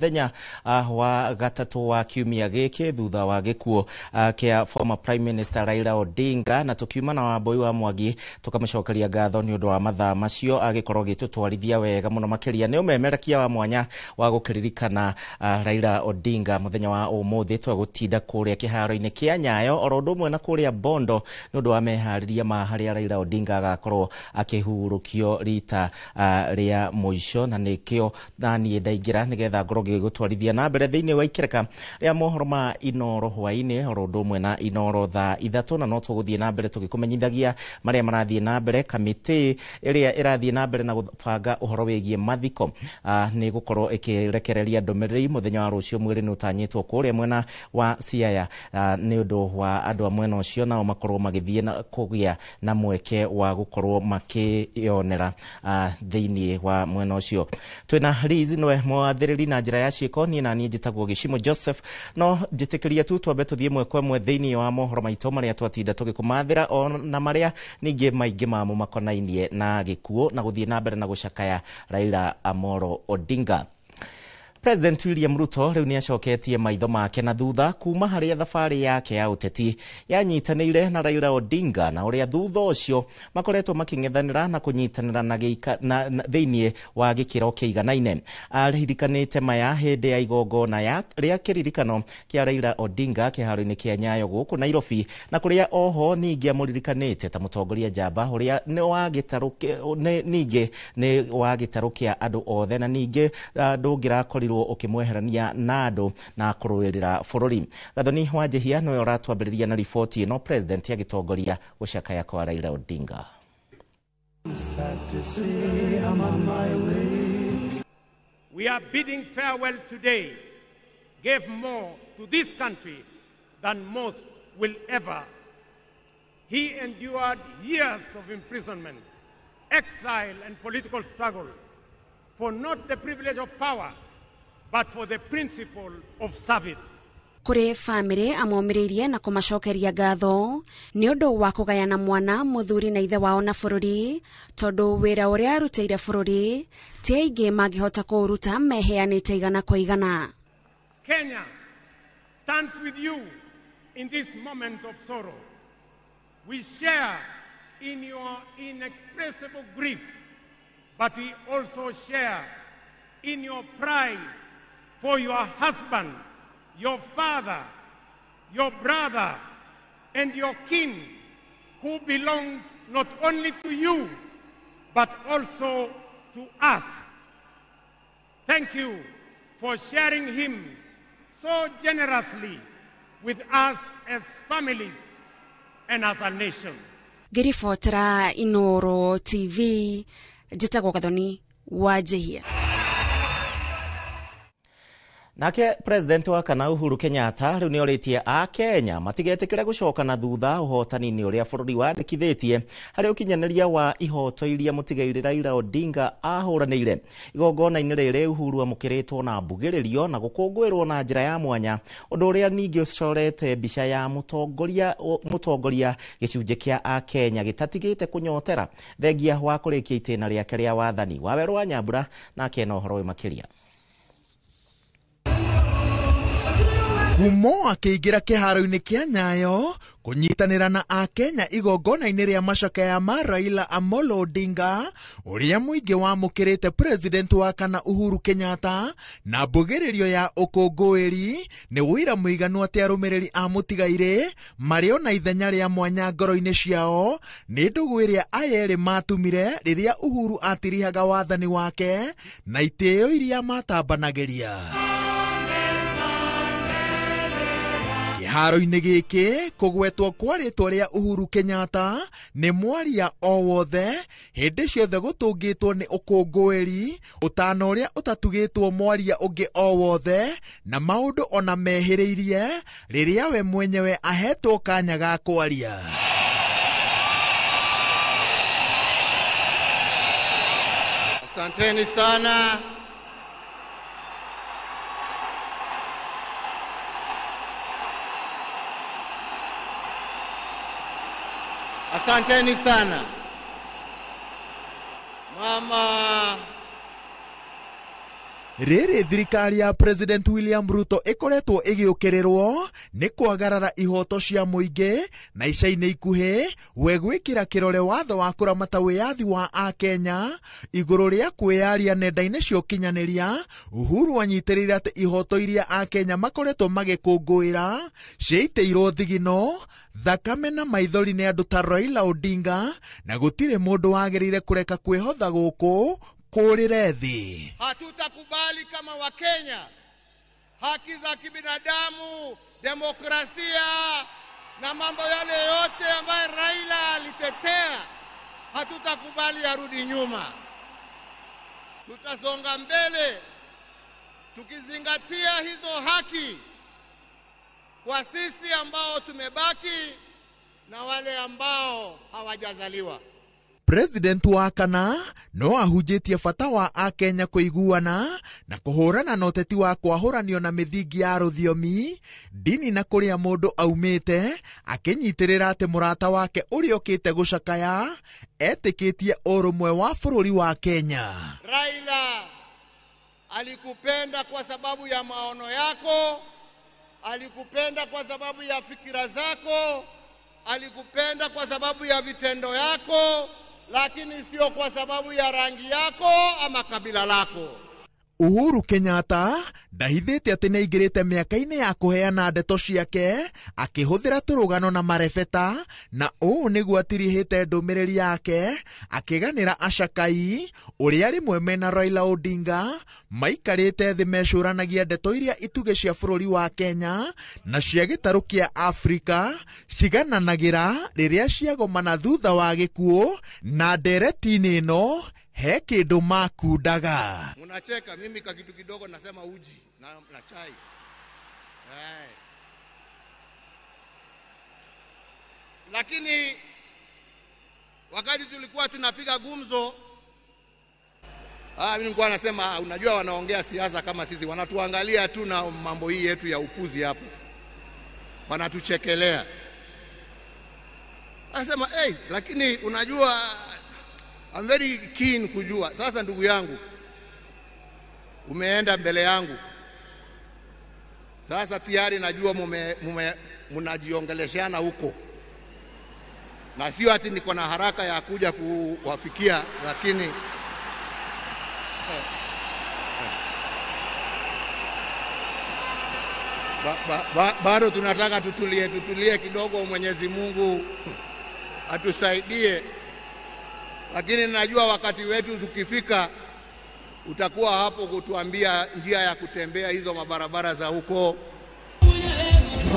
Mũthenya wa gatatũ wa kiumia gĩkĩ thutha wa gĩkuũ kĩa former Prime Minister Raila Odinga, na tũkiuma na Wambui wa Mwangi tũkamũcokeria ngatho nĩ ũndũ wa mathaa macio agĩkorwo agĩtũtwarithia wega mũno makĩria nĩ ũmemerekia wa mwanya wa gũkĩririkana Raila Odinga mũthenya wa ũmũthĩ. Twagũtinda kũrĩa kĩharo-inĩ kĩa Nyayo oro ũndũ ũmwe na kũrĩa Bondo nĩ ũndũ wa meharĩria ma harĩa Raila Odinga agakorwo akĩhurũkio rita rĩa mũico, na nĩkĩo naniĩ ndaingĩra nĩgetha ngorwo ngĩgũtwarithia na mbere thĩinĩ wa ikereka rĩa mohoro ma Inoro hwainĩ oro ũndũ ũmwe na Inoro thaa 3, na no tũgũthiĩ na mbere tũgĩkũmenyithagia marĩa marathiĩ na mbere. Kamĩtĩ ĩrĩa ĩrathiĩ na mbere na gũbanga ũhoro wĩgiĩ mathiko nĩ gũkorwo ĩkĩrekereria ndũmĩrĩri mũthenya wa rũciũ mwĩrĩ nĩ ũtanyĩtwo kũrĩa mwena wa Siaya nĩ ũndũ wa andũ a mwena ũcio nao makorwo magĩthiĩ na kũgĩa na mweke wa gũkorwo makĩyonera thĩinĩ wa mwena ũcio. Twĩna Liz nĩwe mwathĩrĩri na njĩra ya ciĩko, niĩ na niĩ njĩtagwo Gĩcimo Joseph. No njĩtĩkĩria tu twambe tũthiĩ ĩmwe kwa ĩmwe thĩinĩ wa mohoro maitũ marĩa twatinda tũgĩkũmathĩra na marĩa ningĩ maingĩ mamo makonainie na gĩkuũ na gũthiĩ na mbere na gũcakaya Raila Amolo Odinga. President William Ruto rĩu nĩacoketie maitho make na thutha kuma harĩa thabarĩ yake ya ũteti yanyitanĩire na Raila Odinga, na ũrĩa thutha ũcio makoretwo makĩng'ethanĩra na kũnyitanĩra na thĩinĩ wa gĩkĩro kĩiganaine. Aririkanĩte maya hĩndĩ ya igongona rĩa kĩririkano kĩa Raila Odinga kĩharo-inĩ kĩa Nyayo gũkũ Nairobi, na kũrĩa oho ningĩ amũririkanĩte ta mũtongoria njamba ũrĩa nĩ wa gĩtarũ ningĩ nĩ wa gĩtarũ kĩa andũ othe, na ningĩ ndũngĩrakorirwo ũkĩmweherania na andũ na kũrũĩrĩra bũrũri. Gathoni wa Njihia nĩwe ũratwambĩrĩria na riboti ĩno, President agĩtongoria gũcakaya kwa Raila Odinga. We are bidding farewell today, gave more to this country than most will ever. He endured years of imprisonment, exile and political struggle for not the privilege of power, but for the principle of service. Kũrĩ bamĩrĩ amomĩrĩirie na kũmacokeria ngatho nĩ ũndũ wa kũgayana mwana mũthuri na ithe wao na bũrũri, tondũ wĩra ũrĩa arutĩire bũrũri ti aingĩ mangĩhota kũũruta meheanĩte igana kwa igana. Kenya stands with you in this moment of sorrow. We share in your inexpressible grief, but we also share in your pride for your husband, your father, your brother, and your kin who belonged not only to you, but also to us. Thank you for sharing him so generously with us as families and as a nation. Ngĩribotera Inoro TV, njĩtagwo Gathoni wa Njihia. Nake President wa kana Uhuru Kenyatta rĩu nĩorĩtie a Kenya matigetĩkĩre gũcoka na thutha ũhotani-inĩ ũrĩa bũrũri wandĩkithĩtie harĩ ũkinyanĩria wa ihoto iria mũtigairĩ Raila Odinga ahũranĩire. Igongona-inĩ rĩrĩ Uhuru amũkĩrĩtwo na mbugĩrĩrio na gũkũngũĩrwo na njĩra ya mwanya, ũndũ ũrĩa ningĩ ũcorete mbica ya mũtongoria gĩcunjĩ kĩa a Kenya gĩtatigĩte kũnyotera thengia wa kũrĩkia itĩna rĩake rĩa wathani. Wawerũ wa Nyambura nake na ũhoro ũyũ makĩria. Kumo akĩingĩra kĩharo-inĩ kĩa Nyayo kũnyitanĩra na akenya igongona-inĩ rĩa macakaya ma Raila Amolo Odinga ũrĩa mũingĩ wamũkĩrĩte President wa kana Uhuru Kenyatta na mbugĩrĩrio ya ũkũngũĩri nĩ ũira mũiganu atĩ arũmĩrĩri a mũtigairĩ marĩ ona ithenya rĩa mwanya ngoro-inĩ ciao nĩ ndũgũ ĩrĩa aya erĩ matumire rĩrĩa Uhuru atirihaga wathani wake na itĩo iria matambanagĩria. Kĩharo-inĩ gĩkĩ kũgwetwo kwa rĩtwa rĩa Uhuru Kenyatta nĩ mwaria o wothe hĩndĩ ciothe gũtũngĩtwo nĩ ũkũngũĩri ũtana ũrĩa ũtatugĩtwo mwaria ũngĩ o wothe na maũndũ ona mehĩrĩirie rĩrĩa we mwenyewe ahetwo kanya ga kwaria. Asanteni sana. Asanteni sana. Mama Rĩrĩ thirikari ya President William Ruto ĩkoretwo ĩgĩũkĩrĩrwo nĩ kwagarara ihoto cia mũingĩ na ica-inĩ ikuhĩ we gwĩkĩra kĩrore watho wa kũramata wĩyathi wa akenya igũrũ rĩa kwĩyaria nenda-inĩ cia ũkinyanĩria. Uhuru anyitĩrĩire atĩ ihoto iria akenya makoretwo magĩkũngũĩra ciaitĩirwo thigino, thakame na maithori nĩ andũ ta Raila Odinga, na gũtirĩ mũndũ wagĩrĩire kũreka kwĩhotha gũkũ kũrĩre thĩ. Hatutakubali kama Wakenya haki za kibinadamu, demokrasia na mambo yale yote ambayo Raila alitetea, hatutakubali yarudi nyuma. Tutasonga mbele tukizingatia hizo haki kwa sisi ambao tumebaki na wale ambao hawajazaliwa. President wa kana no ahunjĩtie bata wa akenya kũiguana na kũhũrana na ũteti wa kwahũranio na mĩthingi ya rũthiomi, ndini na kũrĩa mũndũ aumĩte, akĩnyitĩrĩra atĩ mũrata wake ũrĩa ũkĩte gũcakaya etĩkĩtie ũrũmwe wa bũrũri wa Kenya. Raila alikupenda kwa sababu ya maono yako, alikupenda kwa sababu ya fikira zako, alikupenda kwa sababu ya vitendo yako, lakini sio kwa sababu ya rangi yako ama kabila lako. Uhuru Kenyatta ndahithĩte atĩ nĩaingĩrĩte mĩaka-inĩ ya kũheana ndeto ciake akĩhũthĩra tũrũgano na marebeta, na ũũ nĩguo atirihĩte ndũmĩrĩri yake akĩganĩra acakai ũrĩa rĩmwe mena Raila Odinga maikarĩte thĩ mecũranagia ndeto iria itugĩ cia bũrũri wa Kenya na cia gĩtarũ kĩa Afrika cigananagĩra rĩrĩa ciagomana thutha wa gĩkuũ, na ndereti-inĩ ĩno he kĩndũ makundaga. Munacheka, mimi ka kitu kidogo nasema uji na chai. Hey. Lakini wakati tulikuwa tunapiga gumzo, mimi nilikuwa nasema unajua wanaongea siasa kama sisi, wanatuangalia tu na mambo hii yetu ya upuzi hapo, wanatuchekelea. Anasema hey, lakini unajua I'm very keen kujua. Sasa ndugu yangu, umeenda mbele yangu. Sasa tayari najua mnajiongeleshana huko. Na sio ati niko na haraka ya kuja kuwafikia, lakini bado tunataka tutulie kidogo, Mwenyezi Mungu atusaidie. Lakini najua wakati wetu tukifika utakuwa hapo kutuambia njia ya kutembea hizo mabarabara za huko.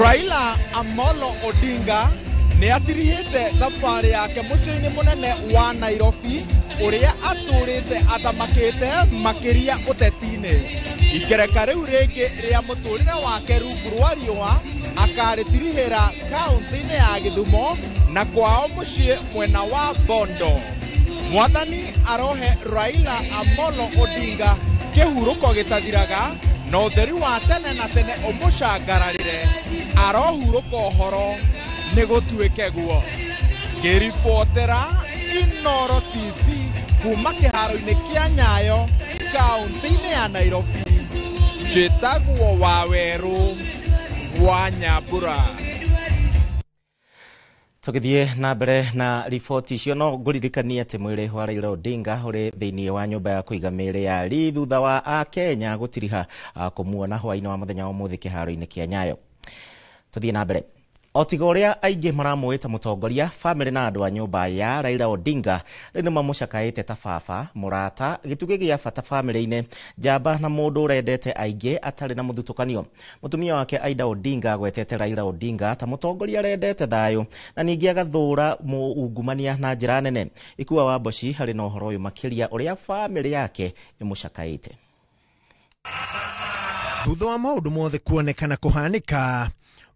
Raila Amolo Odinga nĩ atirihĩte thabarĩ yake mũciĩ-inĩ mũnene wa Nairobi ũrĩa atũrĩte athamakĩte makĩria ũteti-inĩ. Ikereka rĩu rĩngĩ rĩa mũtũrĩre wake rungu rwa riũa akarĩtirihĩra kaũntĩ-inĩ ya Gĩthumo na kwao mũciĩ mwena wa Bondo. Mwathani arohe Raila Amolo Odinga kĩhurũko gĩtathiraga na ũtheri wa tene na tene ũmũcangararĩre. Arohurũka ũhoro nĩ gũtuĩke guo. Ngĩribotera Inooro TV kuma kĩharo-inĩ kĩa Nyayo kaũntĩ-inĩ ya Nairobi, njĩtagwo Wawerũ wa Nyambura. Tũgĩthiĩ na mbere na riboti icio, no ngũririkanie atĩ mwĩrĩ wa Raila Odinga ũrĩ thĩinĩ wa nyũmba ya kũiga mĩĩrĩ ya Lee thutha wa akenya gũtiriha kũmuona hwaĩ-inĩ wa mũthenya wa ũmũthĩ kĩharo-inĩ kĩa Nyayo. Tũthiĩ na mbere. O tiga ũrĩa aingĩ maramũĩ ta mũtongoria, bamĩrĩ na andũ a nyũmba ya Raila Odinga rĩu nĩ mamũcakaĩte ta baba, mũrata, gĩtugĩ gĩa bata bamĩrĩ-inĩ, njamba na mũndũ ũrendete aingĩ atarĩ na mũthutũkanio. Mũtumia wake Aida Odinga agwetete Raila Odinga ta mũtongoria arendete thayũ na ningĩ agathũra mũungumania na njĩra nene. Ikua wa Mboci harĩ na ũhoro ũyũ makĩria ũrĩa bamĩrĩ yake ĩmũcakaĩte. Thutha wa maũndũ mothe kuonekana kũhanĩka,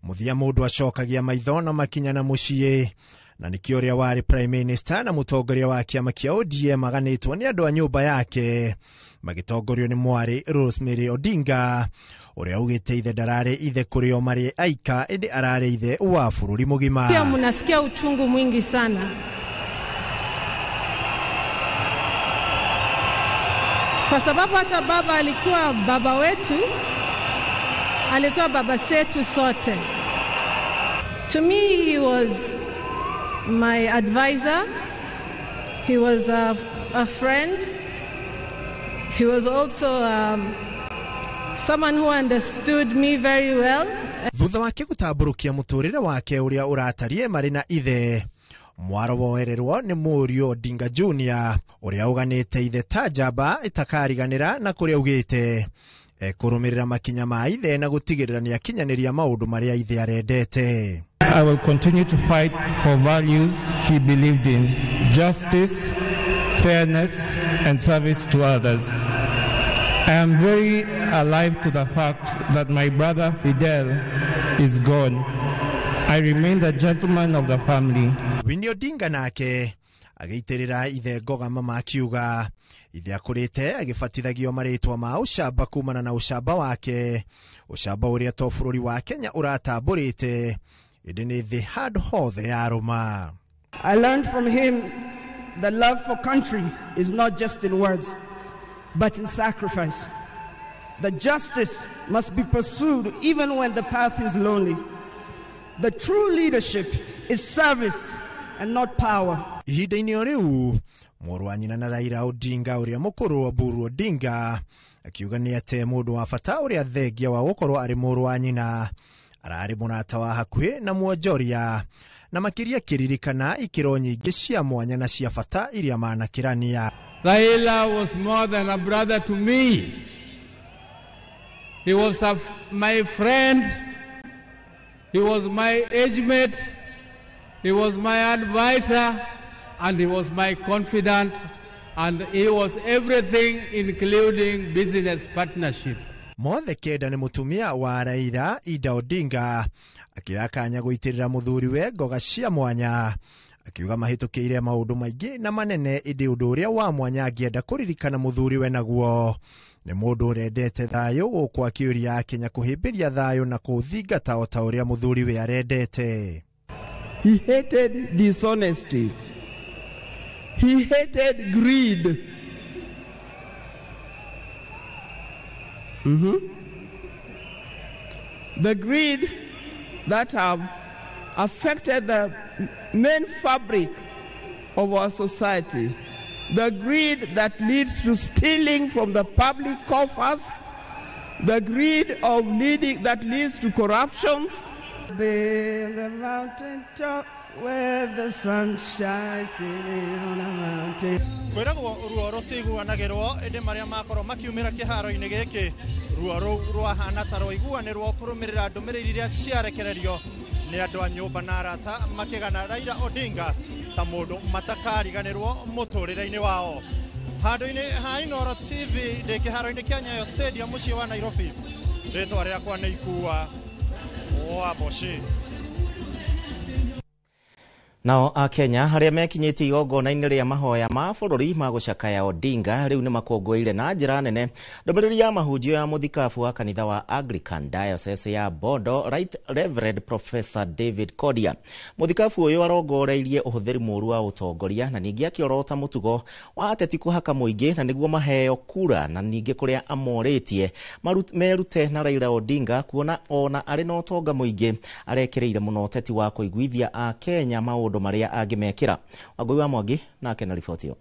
mũthia mũndũ acokagia maitho na makinya na mũciĩ, na nĩkĩo ũrĩa warĩ Prime Minister na mũtongoria wa kĩama kĩa ODM aganĩtwo nĩ andũ a nyũmba yake magĩtongorio nĩ mwarĩ Rosemary Odinga ũrĩa augĩte ithe ndararĩ ithe kũrĩ o marĩ aika ĩndĩ ararĩ ithe wa bũrũri mũgima. Pia mnasikia uchungu mwingi sana. kwa sababu hata baba alikuwa baba wetu, alikuwa baba zetu sote. To me, he was my advisor. He was a friend. He was also someone who understood me very well. Thutha wake gũtambũrũkia mũtũrĩre wake ũrĩa ũratarie marĩ na ithe, mwaro woererwo nĩ mũriũ Odinga Junior ũrĩa ũganĩte ithe ta njamba ĩtakariganĩra na kũrĩa augĩte ekũrũmĩrĩra makinya ma ithe na gũtigĩrĩra nĩ akinyanĩria maũndũ marĩa ithe arendete. I will continue to fight for values he believed in: justice, fairness, and service to others. I am very alive to the fact that my brother Fidel is gone. I remain the gentleman of the family. Winnie Odinga nake agĩitĩrĩra ithe ngoga mama akiuga ithe akũrĩte agĩbatithagio marĩtwa ma ũcamba kumana na ũcamba wake, ũcamba ũrĩa to bũrũri wa Kenya ũratambũrĩte ĩndĩ nĩ thĩ handũ hothe yarũma. I learned from him that love for country is not just in words, but in sacrifice. That justice must be pursued even when the path is lonely. The true leadership is service and not power. Ihinda-inĩ o rĩu mũrũ wa nyina na Raila Odinga ũrĩa mũkũrũ Oburu Odinga akiuga nĩ ate mũndũ wa bata ũrĩa thengia wa gũkorwo arĩ mũrũ wa nyina ararĩ mũrata wa hakuhĩ na mwonjoria na makĩria kĩririkana ikĩro nyingĩ cia mwanya na cia bata iria manakĩrania. Raila was more than a brother to me. He was my friend. He was my age mate. He was my advisor, and he was my confidant, and he was everything, including business partnership. Mothe kenda nĩ mũtumia wa Raila Ida Odinga akĩoya kanya gũitĩrĩra mũthuriwe ngoga cia mwanya akiuga mahĩtũkĩire maũndũ maingĩ na manene ĩndĩ ũndũ ũrĩa wa mwanya angĩenda kũririkana mũthuriwe naguo nĩ mũndũ ũrendete thayũ gũkũ akĩũria Kenya kũhĩmbĩria thayũ na kũũthingata o ta ũrĩa mũthuriwe arendete. He hated dishonesty. He hated greed. The greed that have affected the main fabric of our society. The greed that leads to stealing from the public coffers. The greed of leading that leads to corruptions. Be the mountain top where the sun shines on a mountain. Kwĩragwo ruo rũtiguanagĩrwo ĩndĩ marĩa makorwo makiumĩra kĩharo-inĩ gĩkĩ ruo rũu rwahana ta rwaiguanĩrwo kũrũmĩrĩra ndũmĩrĩri iria ciarekererio nĩ andũ a nyũmba na arata makĩgana Raila Odinga ta mũndũ matakariganĩrwo mũtũrĩre-inĩ wao. Handũ-inĩ ha Inooro TV ndĩ kĩharo-inĩ kĩa Nyayo Stadium mũciĩ wa Nairobi, rĩtwa rĩakwa nĩ Ikua wa Boshi. Nao Akenya arĩa mekinyĩtie igongona-inĩ rĩa mahoya ma bũrũri ma gũcakaya Odinga rĩu nĩ makũngũĩire na njĩra nene ndũmĩrĩri ya mahunjio ya mũthikabu wa kanitha wa Anglican Diocese ya Bondo Right Reverend Professor David Kodia. Mũthikabu ũyũ arongoreirie ũhũthĩri mũũru wa ũtongoria na ningĩ akĩorota mũtugo wa ateti kũhaka mũingĩ na nĩguo maheo kura na ningĩ kũrĩa amorĩtie merute na Raila Odinga kuona ona arĩ na ũtonga mũingĩ arekĩrĩire mũno ũteti wa kũiguithia Akenya maũndũ maria angĩmekĩra. Wangũi wa Mwangi nake na riboti ĩyo.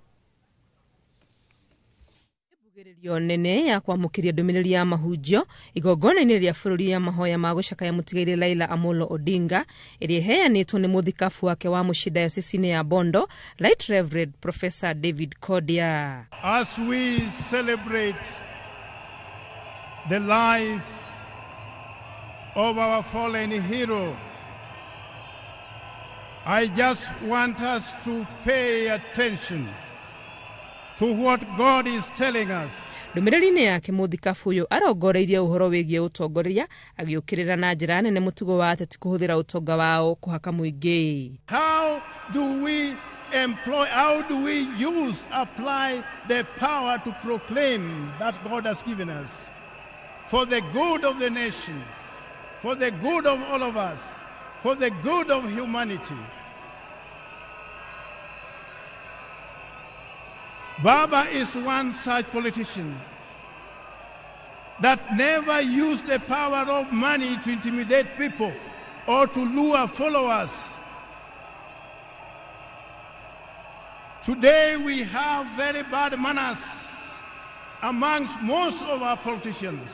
Mbugĩrĩrio nene ya kwamũkĩria ndũmĩrĩri ya mahunjio igongona-inĩ rĩa bũrũri ya mahoya ma gũcakaya mũtigairĩ Raila Amolo Odinga ĩrĩa ĩheanĩtwo nĩ mũthikabu wake wa mũciĩ diocese-inĩ ya Bondo Right Reverend Professor David Kodia. As we celebrate the life of our fallen hero, I just want us to pay attention to what God is telling us. Ndũmĩrĩri-inĩ yake mũthikabu ũyũ arongoreirie ũhoro wĩgiĩ ũtongoria agĩũkĩrĩra na njĩra nene mũtugo wa ateti kũhũthĩra ũtonga wao kũhaka mũingĩ. How do we employ, how do we use, apply the power to proclaim that God has given us for the good of the nation, for the good of all of us, for the good of humanity? Baba is one such politician that never used the power of money to intimidate people or to lure followers. Today we have very bad manners amongst most of our politicians.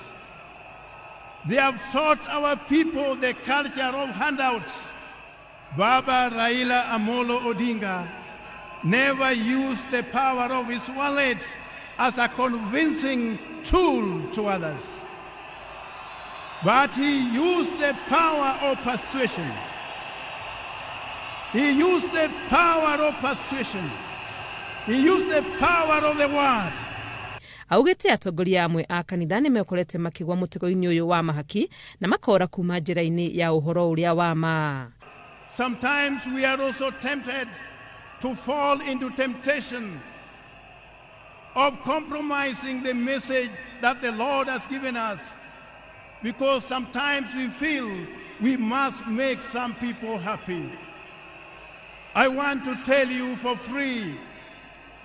They have taught our people the culture of handouts. Baba Raila Amolo Odinga never used the power of his wallet as a convincing tool to others. But he used the power of persuasion. He used the power of persuasion. He used the power of the word. Augite atongoria amwe a kanitha nĩ mekorete makĩgwa mũtego-inĩ ũyũ wa mahaki na makora kuma njĩra-inĩ ya ũhoro ũrĩa wa ma. Sometimes we are also tempted to fall into temptation of compromising the message that the Lord has given us, because sometimes we feel we must make some people happy. I want to tell you for free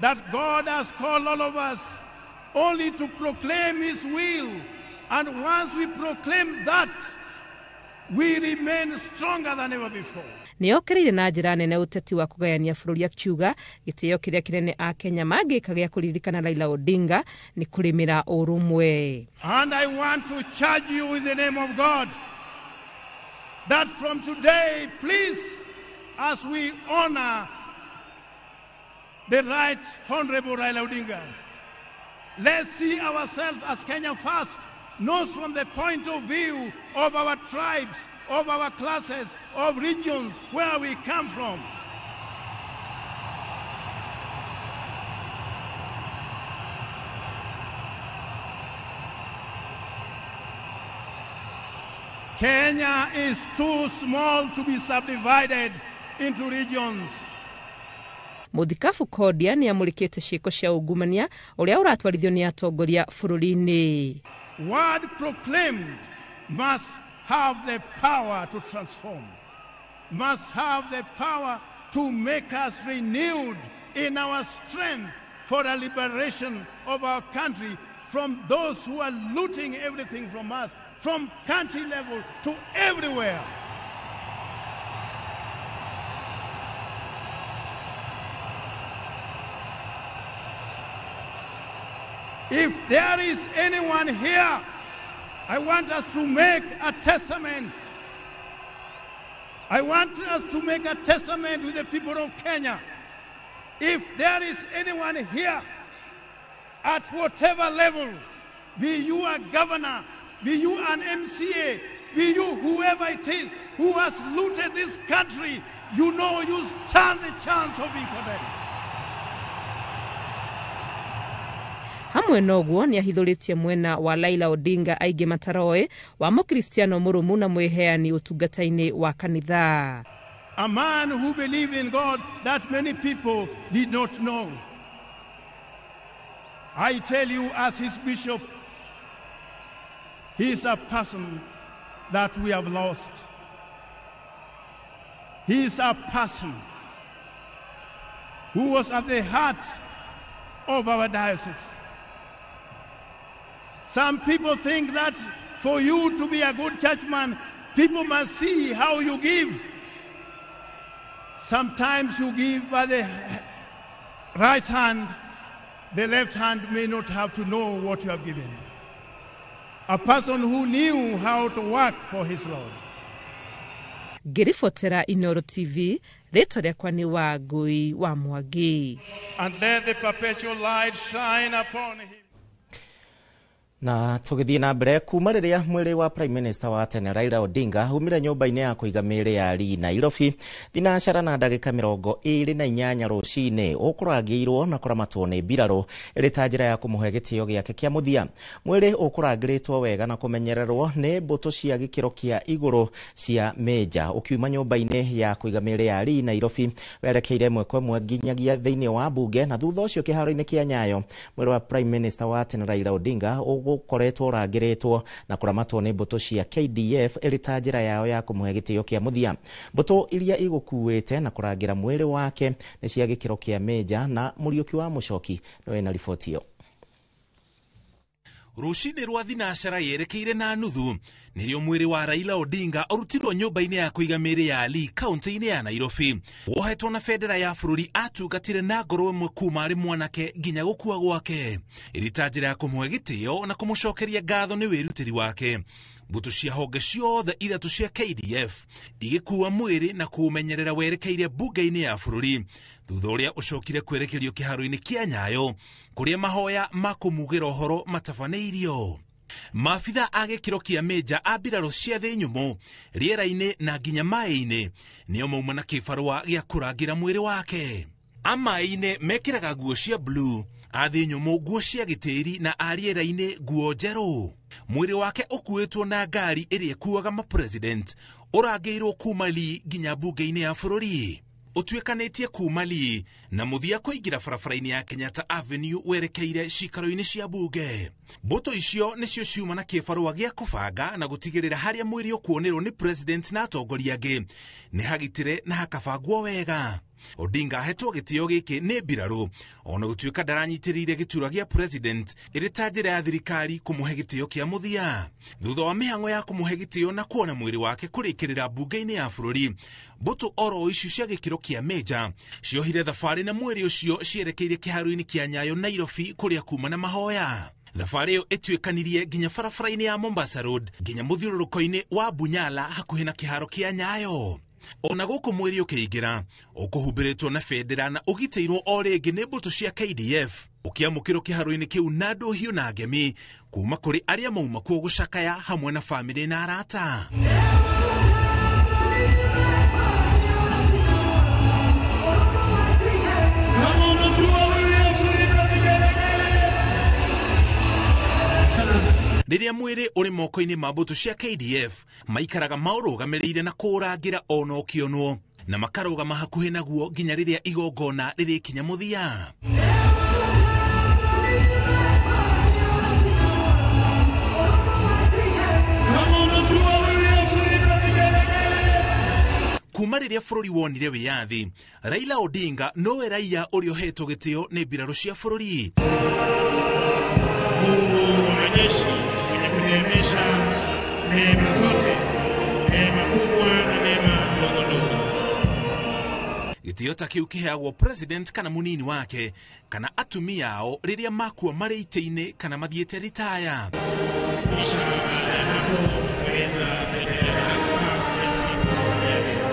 that God has called all of us only to proclaim His will, and once we proclaim that, we remain stronger than ever before. Nĩokĩrĩire na njĩra nene ũteti wa kũgayania bũrũri akiuga gĩtĩo kĩrĩa kĩnene a Kenya mangĩka gĩa kũririkana Raila Odinga nĩ kũrĩmĩra ũrũmwe. And I want to charge you in the name of God that from today, please, as we honor the Right Honorable Raila Odinga, let's see ourselves as Kenya first, not from the point of view of our tribes, of our classes, of regions where we come from. Kenya is too small to be subdivided into regions. Mũthikabu Kodia nĩ amũrĩkĩte ciĩko cia ungumania ũrĩa ũratwarithio nĩ atongoria bũrũri-inĩ. Word proclaimed must have the power to transform, must have the power to make us renewed in our strength for the liberation of our country from those who are looting everything from us, from country level to everywhere. If there is anyone here, I want us to make a testament. I want us to make a testament with the people of Kenya. If there is anyone here, at whatever level, be you a governor, be you an MCA, be you whoever it is, who has looted this country, you know you stand the chance of being condemned. Hamwe noguo nĩ ahithũrĩtie mwena wa Raila Odinga aingĩ mataroĩ wa mũkristiano mũrũmu na mwĩheani ũtungata-inĩ wa kanitha. A man who believed in God that many people did not know. I tell you, as his bishop, he is a person that we have lost. He is a person who was at the heart of our diocese. Some people think that for you to be a good churchman, people must see how you give. Sometimes you give by the right hand, the left hand may not have to know what you have given. A person who knew how to work for his Lord. Ngĩribotera Inoro TV, rĩtwa rĩakwa nĩ Wangũi wa Mwangi. And let the perpetual light shine upon him. Na tũgĩthiĩ na mbere kuma rĩrĩa mwĩrĩ wa Prime Minister wa tene Raila Odinga umire nyũmba-inĩ ya kũiga mĩĩrĩ ya Lee Nairobi thinacara na ndagĩka 28 rũcinĩ ũkũrangĩirwo na kũramatwo nĩ mbirarũ ĩrĩ ta njĩra ya kũmũhe gĩtĩo gĩake kĩa mũthia. Mwĩrĩ ũkũrangĩrĩtwo wega na kũmenyererwo nĩ mbũtũ cia gĩkĩro kĩa igũrũ cia Meja ũkiuma nyũmba-inĩ ya kũiga mĩĩrĩ ya Lee Nairobi werekeire ĩmwe kwa ĩmwe nginyagia thĩinĩ wa mbunge na thutha ũcio kĩharo-inĩ kĩa Nyayo. Mwĩrĩ wa Prime Minister wa tene Raila Odinga ũgũkoretwo ũrangĩrĩtwo na kũramatwo nĩ mbũtũ cia KDF ĩrĩ ta njĩra yao ya kũmũhe gĩtĩo kĩa mũthia. Mbũtũ iria igũkuĩte na kũrangĩra mwĩrĩ wake nĩ cia gĩkĩro kĩa Major na Mũriũki wa Mũcoki nĩwe na riboti ĩyo. Rũcinĩ rwa thinacara yerekeire na nuthu nĩrĩo mwĩrĩ wa Raila Odinga ũrutirwo nyũmba-inĩ ya kũiga mĩĩrĩ ya Lee kaunti-inĩ ya Nairobi, wohetwo na bendera ya bũrũri. Atungatire na ngoro ĩmwe kuma arĩ mwanake nginya gũkua gwake, ĩrĩ ta njĩra ya kũmũhe gĩtĩo na kũmũcokeria ngatho nĩ wĩrutĩri wake. Mbũtũ cia honge ciothe ithatũ cia KDF igĩkua mwĩrĩ na kũũmenyerera werekeire mbunge-inĩ ya bũrũri, thutha ũrĩa ũcokire kwerekerio kĩharo-inĩ kĩa Nyayo kũrĩa mahoya ma kũmugĩra ũhoro matabanĩirio. Maabitha a gĩkĩro kĩa Major a mbirarũ cia thĩ nyũmũ, rĩera-inĩ na nginya maĩ-inĩ nĩo mauma na kĩbarũa gĩa kũrangĩra mwĩrĩ wake. A maĩ-inĩ mekĩraga nguo cia blue, a thĩ nyũmũ nguo cia gĩtĩri na a rĩera-inĩ nguo njerũ. Mwĩrĩ wake ũkuĩtwo na ngari ĩrĩa ĩkuaga mapresident, ũrangĩirwo kuma Lee nginya mbunge-inĩ ya bũrũri, ũtuĩkanĩtie kuma Lee na mũthia kũingĩra barabara-inĩ ya Kenyatta Avenue werekeire cikaro-inĩ cia mbunge. Mbũtũ icio nĩcio ciuma na kĩbarũa gĩa kũbanga na gũtigĩrĩra harĩa mwĩrĩ ũkuonerwo nĩ president na atongoria angĩ nĩ hagitĩre na hakabangwo wega. Odinga ahetwo gĩtĩo gĩkĩ nĩ mbirarũ ona gũtuĩka ndaranyitĩrĩire gĩturwa gĩa president, ĩrĩ ta njĩra ya thirikari kũmũhe gĩtĩo kĩa mũthia. Thutha wa mĩhang'o ya kũmũhe gĩtĩo na kuona mwĩrĩ wake kũrĩkĩrĩra mbunge-inĩ ya bũrũri, mbũtũ oro icio cia gĩkĩro kĩa Major ciohire thabarĩ na mwĩrĩ ũcio cierekeire kĩharo-inĩ kĩa Nyayo Nairobi kũrĩa kuma na mahoya. Thabarĩ ĩyo ĩtuĩkanirie nginya barabara-inĩ ya Mombasa Road nginya mũthiũrũrũko-inĩ wa Bunyala hakuhĩ na kĩharo kĩa Nyayo. Ona gũkũ mwĩrĩ ũkĩingĩra ũkũhumbĩrĩtwo na bendera na ũgitĩirwo o rĩngĩ nĩ mbũtũ cia KDF, ũkĩamũkĩrwo kĩharo-inĩ kĩu na ndũhiũ na ngemi kuma kũrĩ arĩa mauma kuo gũcakaya hamwe na bamĩrĩ na arata. Rĩrĩa mwĩrĩ ũrĩ moko-inĩ ma mbũtũ cia KDF, maikaraga maũrũgamĩrĩire na kũũrangĩra ona ũkĩonwo, na makarũgama hakuhĩ naguo nginya rĩrĩa igongona rĩrĩkinya mũthia. Kuma rĩrĩa bũrũri wonire wĩyathi, Raila Odinga nowe raia ũrĩa ũhetwo gĩtĩo nĩ mbirarũ cia bũrũri. Mungu wa majeshi mwenye kuneemesha neema zote, neema kubwa na neema ndogo ndogo. Gĩtĩo ta kĩu kĩheagwo president kana mũnini wake kana atumia ao rĩrĩa makua marĩ itĩ-inĩ kana mathiĩte ritaya. Kisha baada ya hapo tutaweza kuendelea na ratiba ya siku ya leo.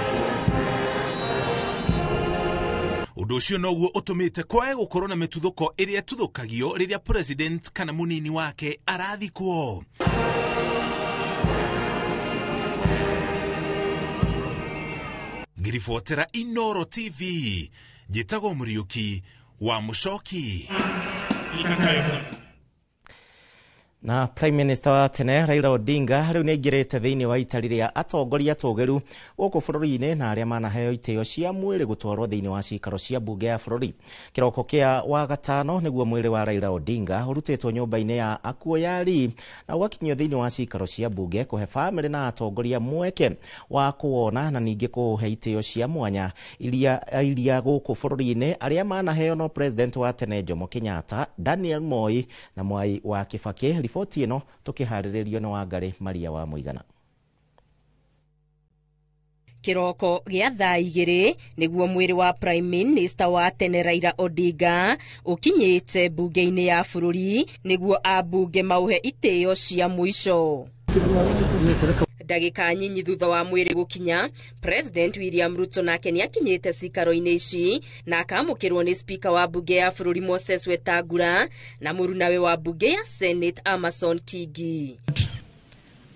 Ũndũ ũcio noguo ũtũmĩte kwae gũkorwo na mĩtuthũko ĩrĩa ĩtuthũkagio rĩrĩa president kana mũnini wake arathikwo. Ngiribotera Inoro TV, njĩtagwo Mũriũki wa Mũcoki. Itakayofuata. Na Prime Minister wa tene Raila Odinga rĩu nĩ aingĩrĩte thĩinĩ wa itari rĩa atongoria atũgĩru gũkũ bũrũri-inĩ na arĩa manaheo itĩo cia mwĩrĩ gũtwarwo thĩinĩ wa cikaro cia mbunge ya bũrũri. Kĩroko kĩa Wagatano nĩguo mwĩrĩ wa Raila Odinga ũrutĩtwo nyũmba-inĩ ya akuo ya Lee na ũgakinyio thĩinĩ wa cikaro cia mbunge kũhe bamĩrĩ na atongoria mweke wa kũwona na ningĩ kũũhe itĩo cia mwanya iria gũkũ bũrũri-inĩ arĩa manaheo no President wa tene Jomo Kenyatta, Daniel Moi na Mwai wa Kibaki. Riboti ĩno tũkĩharĩrĩrio nĩ Wangarĩ Maria wa Mũigana. Kĩroko gĩa thaa 2 nĩguo mwĩrĩ wa Prime Minister wa tene Raila Odinga ũkinyĩte mbunge-inĩ ya bũrũri nĩguo ambunge maũhe itĩo cia mũico. Ndagĩka nyinyi thutha wa mwĩrĩ gũkinya, President William Ruto nake nĩakinyĩte cikaro-inĩ ici na akaamũkĩrwo nĩ Speaker wa mbunge ya bũrũri Moses Wetangula na mũrunawe wa mbunge ya Senate Amason Kingi.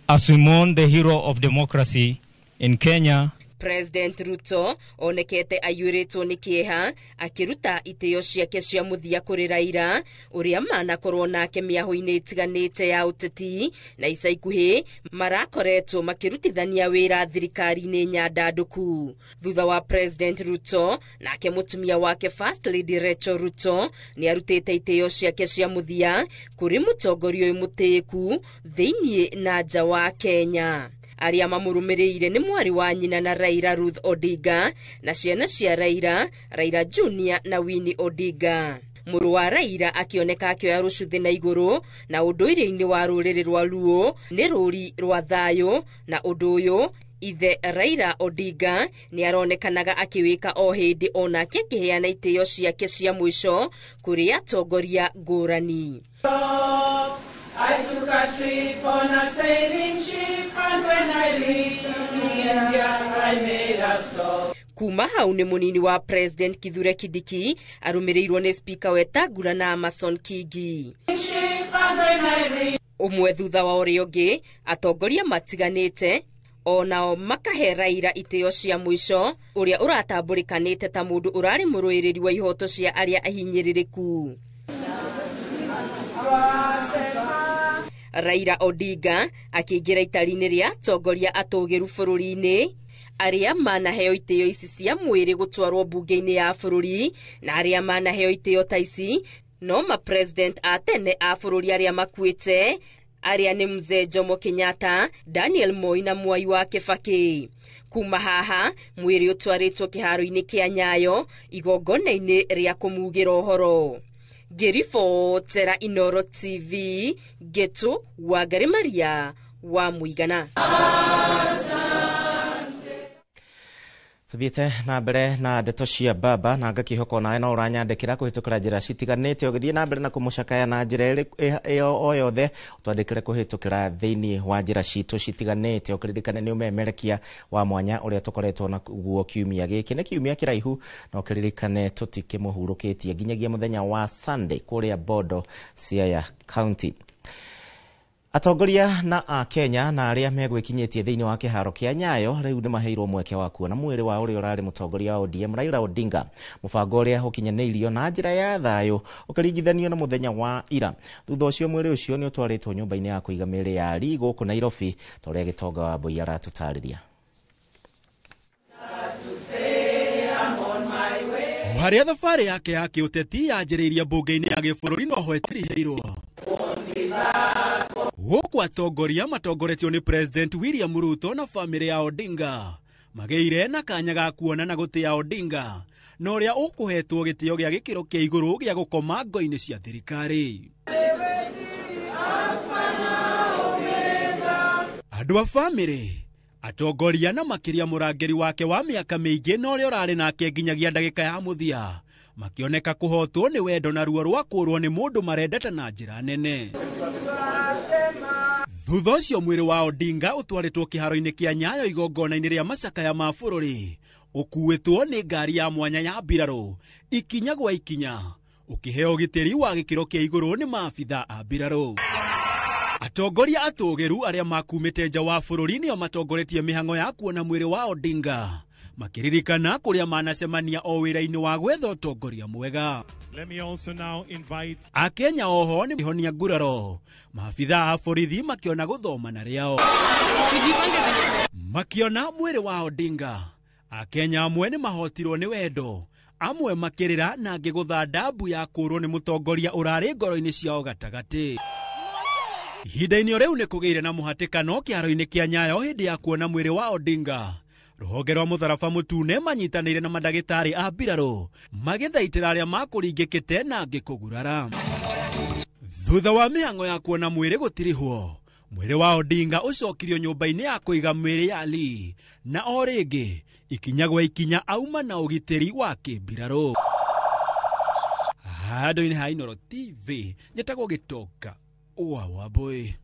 As we mourn the hero of democracy in Kenya, President Ruto onekete aiyũrĩtwo nĩ kĩeha akĩruta itĩo ciake cia mũthia kũrĩ Raila ũrĩa manakorwo nake mĩahũ-inĩ ĩtiganĩte ya ũteti, na ica ikuhĩ marakoretwo makĩrutithania wĩra thirikari-inĩ nyandandũku. Thutha wa President Ruto, nake mũtumia wake First Lady Rachel Ruto nĩ arutĩte itĩo ciake cia mũthia kũrĩ mũtongoria ũyũ mũtĩĩku thĩinĩ na nja wa Kenya. Arĩa mamũrũmĩrĩire nĩ mwarĩ wa nyina na Raila Ruth Odinga na ciana cia Raila, Raila Junior na Winnie Odinga. Mũrũ wa Raila akĩoneka akĩoya rũcuthĩ na igũrũ na ũndũire-inĩ wa rũrĩrĩ rwa Luo nĩ rũri rwa thayũ, na ũndũ ũyũ ithe Raila Odinga nĩ aronekanaga akĩwĩka o hĩndĩ onake akĩheana itĩo ciake cia mũico kũrĩ atongoria ngũrani. I took a trip on a sailing ship, and when I reached India, I made a stop. Kuma hau nĩ mũnini wa President Kithure Kindiki arũmĩrĩirwo nĩ Speaker Wetangula na Amason Kingi. Ũmwe thutha wa ũrĩa ũngĩ atongoria matiganĩte onao makahe Raila itĩo cia mũico ũrĩa ũratambũrĩkanĩte ta mũndũ ũrarĩ mũrũĩrĩri wa ihoto cia arĩa ahinyĩrĩrĩku. Raila Odinga akĩingĩra itari-inĩ rĩa atongoria atũgĩru bũrũri-inĩ arĩa manaheo itĩo ici cia mwĩrĩ gũtwarwo mbunge-inĩ ya bũrũri, na arĩa manaheo itĩo ta ici no ma president a tene a bũrũri arĩa makuĩte arĩa nĩ Mzee Jomo Kenyatta, Daniel Moi na Mwai wa Kibaki. Kuma haha mwĩrĩ ũtwarĩtwo kĩharo-inĩ kĩa Nyayo igongona-inĩ rĩa kũmugĩra ũhoro. Ngĩribotera Inooro TV, Ngetu Wangari Maria wa Mũigana. Tuthiĩte na mbere na ndeto cia baba na ngakĩhoka onawe no ũranyandĩkĩra kũhĩtũkĩra njĩra citiganĩte, ũgĩthiĩ na mbere na kũmũcakaya na njĩra ĩyo o yothe ũtwandĩkĩre kũhĩtũkĩra thĩinĩ wa njĩra citũ citiganĩte. Ũkĩririkane nĩ ũmemerekia wa mwanya ũrĩa tũkoretwo naguo kiumia gĩkĩ, nĩ kiumia kĩraihu na ũkĩririkane tũtikĩmũhurũkĩtie nginyagia mũthenya wa Sunday kũrĩa Bondo, Siaya County. Atongoria na a Kenya na arĩa megwĩkinyĩtie thĩinĩ wa kĩharo kĩa Nyayo rĩu nĩ maheirwo mweke wa kuona mwĩrĩ wa ũrĩa ũrarĩ mũtongoria wa ODM Raila Odinga, mũbango ũrĩa ũkinyanĩirio na njĩra ya thayũ ũkĩringithanio na mũthenya wa ira. Thutha ũcio mwĩrĩ ũcio nĩ ũtwarĩtwo nyũmba-inĩ ya kũiga mĩĩrĩ ya Lee gũkũ Nairobi, ta ũrĩa Gĩtonga wa Mbui aratũtarĩria. Harĩa thabarĩ yake ya kĩũteti yanjĩrĩirie mbunge-inĩ ya gĩbũrũri noho ĩtirihĩirwo. Gũkũ atongoria matongoretio nĩ President William Ruto na famĩlĩ ya Odinga magĩire na kanya ga kuona na gũtĩa Odinga na ũrĩa ũkũhetwo gĩtĩo gĩa gĩkĩro kĩa igũrũ gĩa gũkoma ngo-inĩ cia thirikari. Andũ a famĩlĩ, atongoria na makĩria mũrangĩri wake wa mĩaka mĩingĩ na ũrĩa ũrarĩ nake nginyagia ndagĩka ya mũthia makĩoneka kũhotwo nĩ wendo na ruo rwa kũũrwo nĩ mũndũ marendete na njĩra nene. Thutha ũcio mwĩrĩ wa Odinga ũtwarĩtwo kĩharo-inĩ kĩa Nyayo igongona-inĩ rĩa macakaya ma bũrũri, ũkuĩtwo nĩ ngari ya mwanya ya mbirarũ ikinya gwa ikinya, ũkĩheo ũgitĩri wa gĩkĩro kĩa igũrũ nĩ maabitha a mbirarũ. Atongoria atũgĩru arĩa makumĩte nja wa bũrũri nĩo matongoretie mĩhang'o ya kuona mwĩrĩ wa Odinga, makĩririkana kũrĩa manacemania o wĩra-inĩ wa gwetha ũtongoria mwega. Let me also now invite Akenya oho nĩ ihonia nguraro, maabitha a borithi makĩona gũthoma na rĩao makiona mwĩrĩ wa Odinga. Akenya amwe nĩ mahotirwo nĩ wendo, amwe makĩrĩra na angĩ gũthanda mbu ya kũũrwo nĩ mũtongoria ũrarĩ ngoro-inĩ ciao gatagatĩ. Ihinda-inĩ o rĩu nĩ kũgĩire na mũhatĩkano kĩharo-inĩ kĩa Nyayo hĩndĩ ya kuona mwĩrĩ wa Odinga. Rũhonge rwa mũtharaba mũtune manyitanĩire na mandagĩtarĩ a mbirarũ magĩthaitĩra arĩa makũringĩkĩte na angĩ kũgurara. Thutha wa mĩhang'o ya kuona mwĩrĩ gũtirihwo, mwĩrĩ wa Odinga ũcokirio nyũmba-inĩ ya kũiga mĩĩrĩ ya Lee, na o rĩngĩ ikinya gwa ikinya auma na ũgitĩri wa kĩmbirarũ. Handũ-inĩ ha Inooro TV njĩtagwo Gĩtonga wa Wambui.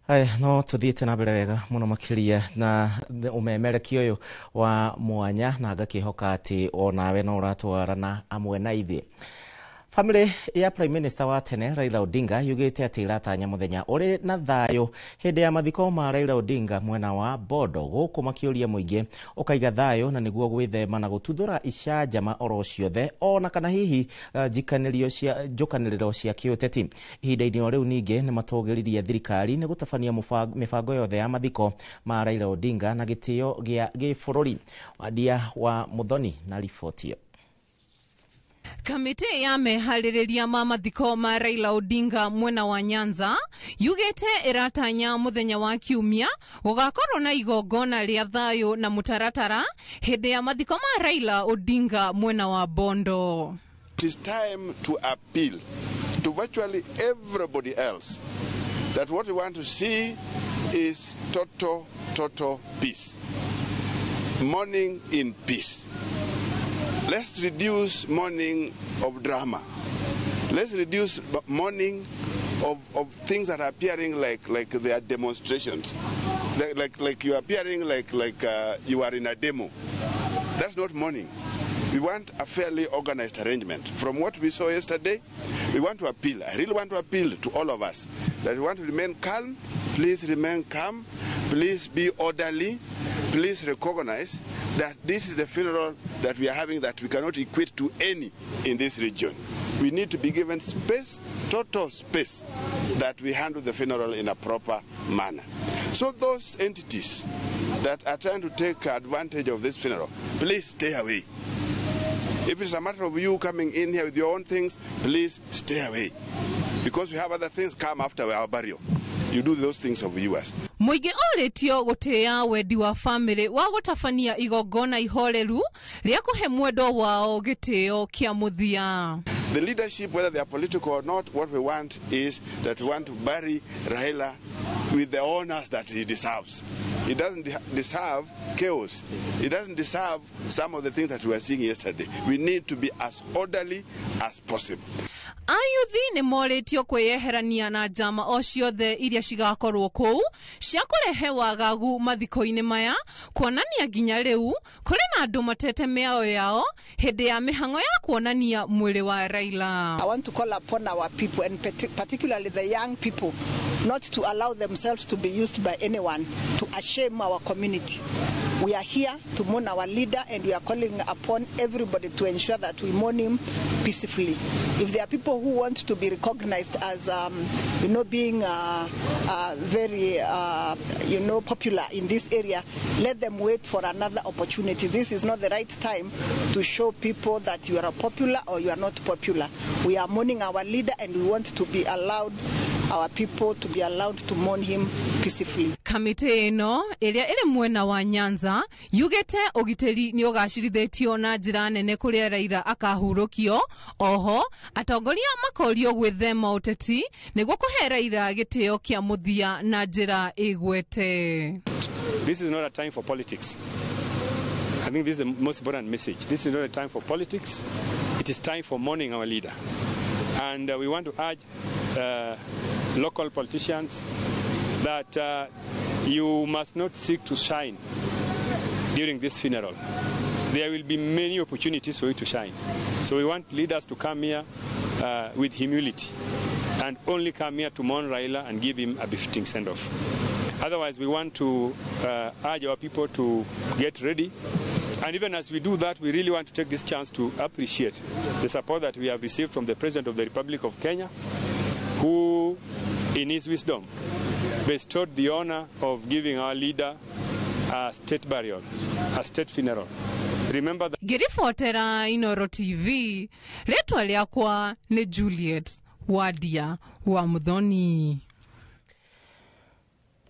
Haya, no tuthiĩte na mbere wega mũno makĩria na ũmemerekia ũyũ wa mwanya, na ngakĩhoka atĩ onawe no ũratwarana amwe na ithuĩ. Family ya Prime Minister wa tene Raila Odinga yugĩte atĩ ĩratanya mũthenya ũrĩ na thayũ hĩndĩ ya mathiko ma Raila Odinga mwena wa Bondo, gũkũ makĩũria mũingĩ ũkaiga thayũ na nĩguo gwĩthema na gũtuthũra icanjama oro ciothe ona kana hihi njikanĩrio cia njũkanĩrĩro cia kĩũteti. Ihinda-inĩ o rĩu ningĩ nĩ matũgĩririe thirikari nĩ gũtabania mĩbango yothe ya mathiko ma Raila Odinga na gĩtĩo gĩa gĩbũrũri. Wandia wa Muthoni na riboti ĩyo. Kamĩtĩ ya meharĩrĩria ma mathiko ma Raila Odinga mwena wa Nyanza yugĩte ĩratanya mũthenya wa Kiumia gũgakorwo na igongona rĩa thayũ na mũtaratara hĩndĩ ya mathiko ma Raila Odinga mwena wa Bondo. It is time to appeal to virtually everybody else that what we want to see is total, total peace. Mourning in peace. Let's reduce mourning of drama. Let's reduce mourning of things that are appearing like they are demonstrations. Like you are appearing like you are in a demo. That's not mourning. We want a fairly organized arrangement. From what we saw yesterday, we want to appeal. I really want to appeal to all of us that we want to remain calm. Please remain calm. Please be orderly. Please recognize that this is the funeral that we are having that we cannot equate to any in this region. We need to be given space, total space, that we handle the funeral in a proper manner. So those entities that are trying to take advantage of this funeral, please stay away. If it's a matter of you coming in here with your own things, please stay away. Because we have other things come after our burial. You do those things of yours. Mũingĩ ũrĩtio gũtĩĩa wendi wa famĩlĩ wa gũtabania igongona ihoreru rĩa kũhe mwendwa wao gĩtĩo kĩa mũthia. The leadership, whether they are political or not, what we want is that we want to bury Raila with the honors that he deserves. He doesn't deserve chaos. He doesn't deserve some of the things that we were seeing yesterday. We need to be as orderly as possible. Ayuthi nĩ morĩtio kwĩyeherania na njama o ciothe iria cigakorwo kũu cia kũrehe wagagu mathiko-inĩ maya, kuonania nginya rĩu kũrĩ na andũ matete mĩao yao hĩndĩ ya mĩhang'o ya kuonania mwĩrĩ wa Raila. I want to call upon our people and particularly the young people not to allow themselves to be used by anyone to shame our community. We are here to mourn our leader, and we are calling upon everybody to ensure that we mourn him peacefully. If there are people who want to be recognized as, being very, popular in this area, let them wait for another opportunity. This is not the right time to show people that you are popular or you are not popular. We are mourning our leader, and we want to be allowed, our people to be allowed to mourn him peacefully. Kamĩtĩ ĩno ĩrĩa ĩrĩ mwena wa Nyanza yugĩte ũgitĩri nĩ ũgacĩrithĩtio na njĩra nene kũrĩa Raila akahurũkio. Oho atongoria makorio gwĩthema ũteti nĩguo kũhe Raila gĩtĩo kĩa mũthia na njĩra ĩgwete. This is not a time for politics. I think this is the most important message. This is not a time for politics. It is time for mourning our leader. And we want to urge local politicians that you must not seek to shine during this funeral. There will be many opportunities for you to shine. So we want leaders to come here with humility and only come here to mourn Raila and give him a befitting send-off. Otherwise, we want to urge our people to get ready. And even as we do that, we really want to take this chance to appreciate the support that we have received from the President of the Republic of Kenya, who, in his wisdom, bestowed the honor of giving our leader a state burial, a state funeral. Remember that. Ngĩribotera Inoro TV, rĩtwa rĩakwa nĩ Juliet Wadia wa Muthoni.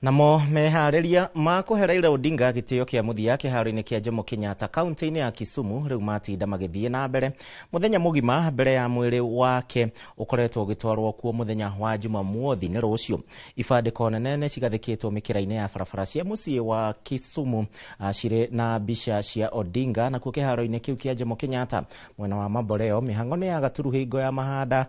Namo meharĩria ma kũhe Raila Odinga gĩtĩo kĩa mũthia kĩharo-inĩ kĩa Jomo Kenyatta kaunti-inĩ ya Kisumu rĩu matinda magĩthiĩ na mbere mũthenya mũgima mbere ya mwĩrĩ wake ũkoretwo ũgĩtwarwo kuo mũthenya wa Jumamothi nĩ rũciũ. Ibandĩko nene nĩ cigathĩkĩtwo mĩkĩra-inĩ ya barabara cia mũciĩ wa Kisumu cirĩ na mbica cia Odinga, nakuo kĩharo-inĩ kĩu kĩa Jomo Kenyatta mwena wa Mamboleo mĩhang'o nĩ ya gaturu hingo ya mahanda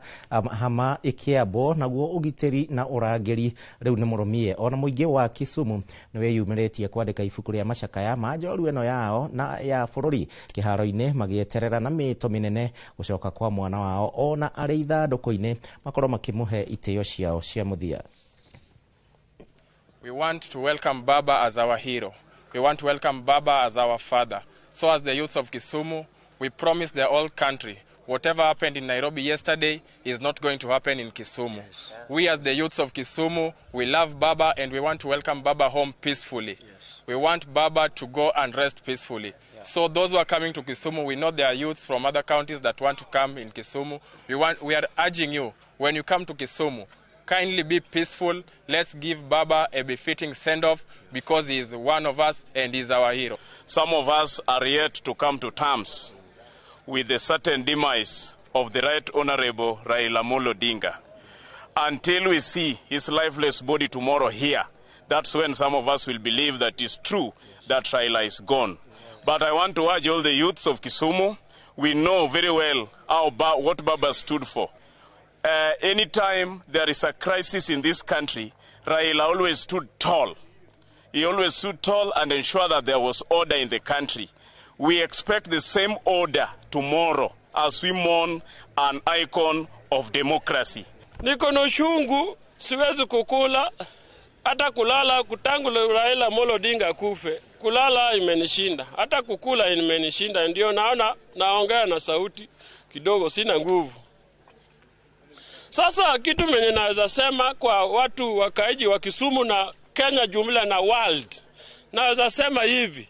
hama ĩkĩambwo, naguo ũgitĩri na ũrangĩri rĩu nĩ mũrũmie. Ona mũingĩ wa Kisumu nĩ wĩyumĩrĩtie kwandĩka ibuku rĩa macakaya ma njorua ĩno yao na ya bũrũri kĩharo-inĩ magĩeterera na mĩto mĩnene gũcoka kwa mwana wao ona arĩ ithandũkũ-inĩ makorwo makĩmũhe itĩo ciao cia mũthia. We want to welcome Baba as our hero. We want to welcome Baba as our father. So as the youths of Kisumu, we promise the whole country, whatever happened in Nairobi yesterday is not going to happen in Kisumu. Yes. We as the youths of Kisumu, we love Baba and we want to welcome Baba home peacefully. Yes. We want Baba to go and rest peacefully. Yeah. So those who are coming to Kisumu, we know there are youths from other counties that want to come in Kisumu. We are urging you, when you come to Kisumu, kindly be peaceful. Let's give Baba a befitting send-off because he is one of us and he is our hero. Some of us are yet to come to terms with the certain demise of the Right Honorable Raila Amolo Odinga. Until we see his lifeless body tomorrow here, that's when some of us will believe that it's true that Raila is gone. But I want to urge all the youths of Kisumu, we know very well how what Baba stood for. Anytime there is a crisis in this country, Raila always stood tall. He always stood tall and ensured that there was order in the country. We expect the same order tomorrow as we mourn an icon of democracy. Niko na uchungu, siwezi kukula hata kulala kutangu Raila Amolo Odinga kufe. Kulala imenishinda, hata kukula imenishinda, ndio naona naongea na sauti kidogo, sina nguvu. Sasa kitu mwenye naweza sema kwa watu wakaiji wa Kisumu na Kenya jumla na world, naweza sema hivi: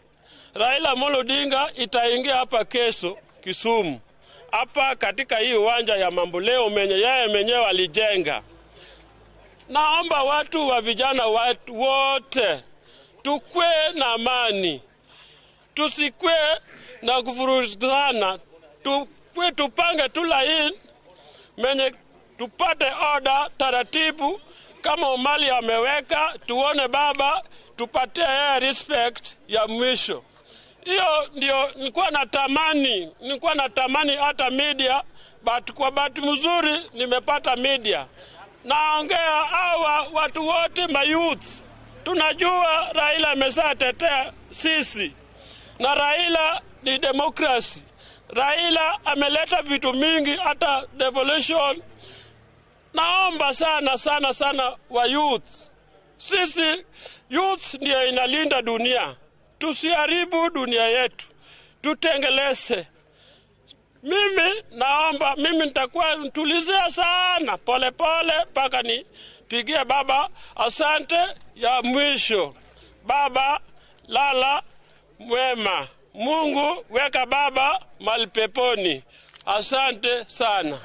Raila Amolo Odinga itaingia hapa kesho Kisumu, hapa katika hii uwanja ya Mamboleo menye yeye mwenyewe alijenga. Naomba watu wa vijana watu wote tukwe na amani, tusikwe na kuvurugana, tukwe tupange tu line menye tupate order taratibu kama Omali ameweka, tuone baba, tupatie yeye respect ya mwisho. Hiyo ndio nilikuwa natamani hata media, but kwa bahati mzuri nimepata media. Naongea hawa watu wote mayouth, tunajua Raila ameshatetea sisi, na Raila ni democracy. Raila ameleta vitu mingi, hata devolution. Naomba sana sana sana wa youth, sisi youth ndio inalinda dunia. Tusiharibu dunia yetu, tutengeleze. Mimi naomba, mimi nitakuwa mtulizia sana pole pole mpaka nipigie baba asante ya mwisho. Baba lala mwema, Mungu weka baba mahali peponi. Asante sana.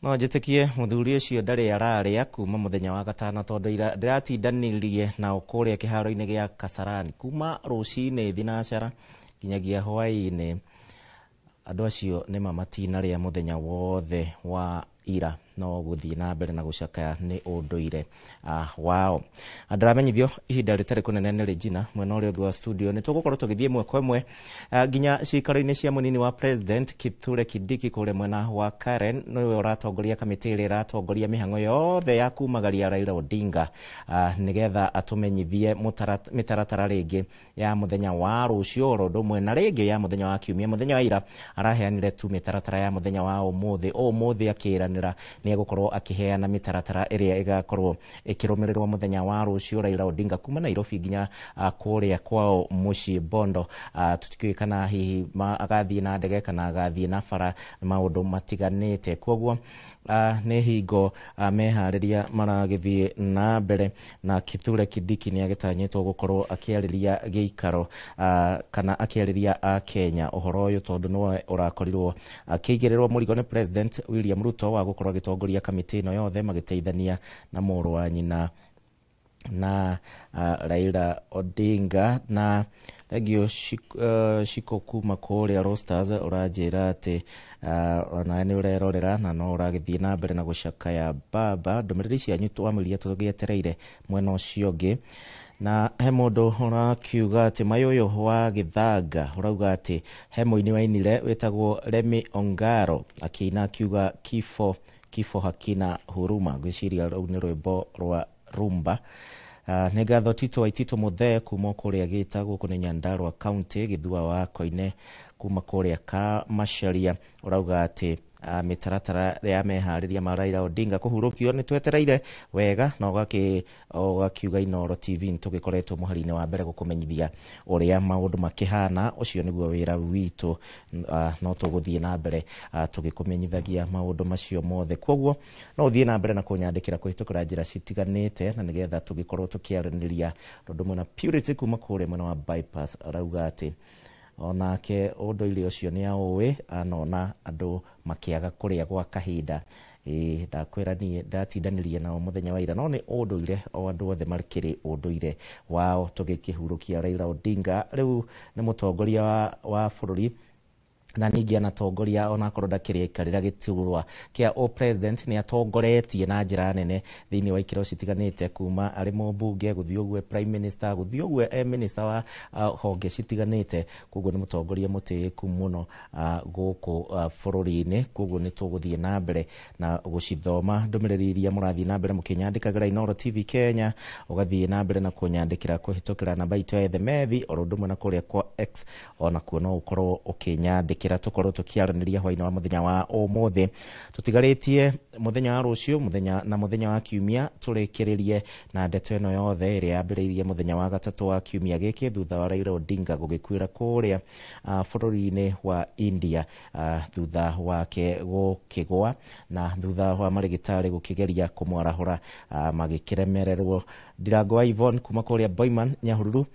No njĩtĩkie mũthuri ũcio ndarĩ ararĩa kuma mũthenya wa gatano tondũ ndĩratindanirie nao kũrĩa kĩharo-inĩ gĩa Kasarani kuma rũcinĩ thinacara nginyagia hwaĩ-inĩ. Andũ acio nĩ mamatinarĩa mũthenya wothe wa ira no gũthiĩ na mbere na gũcakaya nĩ ũndũire wao. Ndĩramenyithio ihinda rĩtarĩ kũnene nĩ Regina mwena ũrĩa ũngĩ wa studio nĩ tũgũkorwo tũgĩthiĩ ĩmwe kwa ĩmwe nginya ciikaro-inĩ cia mũnini wa President Kithure Kindiki kũrĩa mwena wa Karen, nĩwe ũratongoria kamĩtĩ ĩrĩa ĩratongoria mĩhang'o yothe ya kumagaria Raila Odinga nĩgetha atũmenyithie mĩtaratara rĩngĩ ya mũthenya wa rũciũ oro ũndũ ũmwe na rĩngĩ ya mũthenya wa kiumia. Mũthenya wa ira araheanire tu mĩtaratara ya mũthenya wa ũmũthĩ, ũmũthĩ akĩranĩra nĩ egũkorwo akĩheana mĩtaratara ĩrĩa ĩgakorwo ĩkĩrũmĩrĩrwo mũthenya wa rũciũ Raila Odinga kuma Nairobi nginya kũrĩa kwao mũciĩ Bondo. Tũtikĩũĩ kana hihi agathiĩ na ndege kana agathiĩ na bara, maũndũ matiganĩte. Koguo nĩ hingo meharĩria maragĩthiĩ na mbere, na Kithure Kindiki nĩ agĩtanyĩtwo gũkorwo akĩarĩria gĩikaro kana akĩarĩria Akenya ũhoro ũyũ tondũ nĩwe ũrakorirwo akĩigĩrĩrwo mũrigo nĩ President William Ruto wa gũkorwo agĩtongoria agĩtongoria kamĩtĩ ĩno yothe magĩteithania na mũrũ wa nyina na Raila Odinga. Na thengio Shiko kuma kũrĩa Rosters, ũranjĩra atĩ onawe nĩ ũrerorera na no ũragĩthiĩ na mbere na gũcakaya baba. Ndũmĩrĩri cianyu twamũria tũgĩetereire mwena ũcio ũngĩ. Na he mũndũ ũrakiuga atĩ Mayũyũ wa Gĩthanga ũrauga atĩ he mũini wainire wĩtagwo Remi Ongaro akĩina akiuga kifo kifo hakina huruma. Ngwĩciria rũu nĩ rwĩmbo rwa rumba. Nĩ ngatho Tito Waitito Mũthee kuma kũrĩa Gĩta, gũkũ nĩ Nyandarua County, Gĩthua wa Koine kuma kũrĩa Kamacharia ũrauga atĩ mĩtaratara ya meharĩria ma Raila Odinga kũhurũkio nĩ twetereire wega, na ũgakiuga Inooro TV nĩ tũgĩkoretwo mũhari-inĩ wa mbere gũkũmenyithia ũrĩa maũndũ makĩhana. Ũcio nĩguo wĩra witũ, no tũgũthiĩ na mbere tũgĩkũmenyithagia maũndũ macio mothe. Koguo no ũthiĩ na mbere na kũnyandĩkĩra kũhĩtũkĩra njĩra citiganĩte, na nĩgetha tũgĩkorwo tũkĩaranĩria. Ũndũ ũmwe na Purity kuma kũrĩa mwena wa Bypass arauga atĩ onake ũndũire ũcio nĩ aũĩ, anona andũ makĩaga kũrĩa gwa kahinda. Ndakwĩra niĩ ndatindanĩria nao mũthenya wa ira, no nĩ ũndũire o andũ othe makĩrĩ ũndũire wao. Tũgĩkĩhurũkia Raila Odinga, rĩu nĩ mũtongoria wa bũrũri, na ningĩ anatongoria onakorwo ndakĩrĩ aikarĩra gĩturwa kĩa o president, nĩ atongoretie na njĩra nene thĩinĩ wa ikĩro citiganĩte, kuma arĩ mũmbunge gũthiĩ ũguo prime minister, gũthiĩ ũguo e minister wa honge citiganĩte. Koguo nĩ mũtongoria mũtĩĩku mũno gũkũ bũrũri-inĩ. Koguo nĩ tũgũthiĩ na mbere na gũcithoma ndũmĩrĩri iria mũrathiĩ na mbere mũkĩnyandĩkagĩra Inooro TV Kenya, ũgathiĩ na mbere na kũnyandĩkĩra kũhĩtũkĩra namba itũ ya ethemethi, oro ũndũ ũmwe na kũrĩa kwa X onakuo no ũkorwo ũkĩnyandĩkĩra, tũkorwo tũkĩaranĩria hwaĩ-inĩ wa mũthenya wa ũmũthĩ. Tũtigarĩtie mũthenya wa rũciũ, mũthenya na mũthenya wa kiumia, tũrĩkĩrĩrie na ndeto ĩno yothe ĩrĩa yambĩrĩirie mũthenya wa gatatũ wa kiumia gĩkĩ, thutha wa Raila Odinga gũgĩkuĩra kũrĩa bũrũri-inĩ wa India, thutha wake gũkĩgũa na thutha wa marĩgĩtarĩ gũkĩgeria kũmwarahũra magĩkĩremererwo. Ndirango wa Yvonne kuma kũrĩa Boyman Nyahururu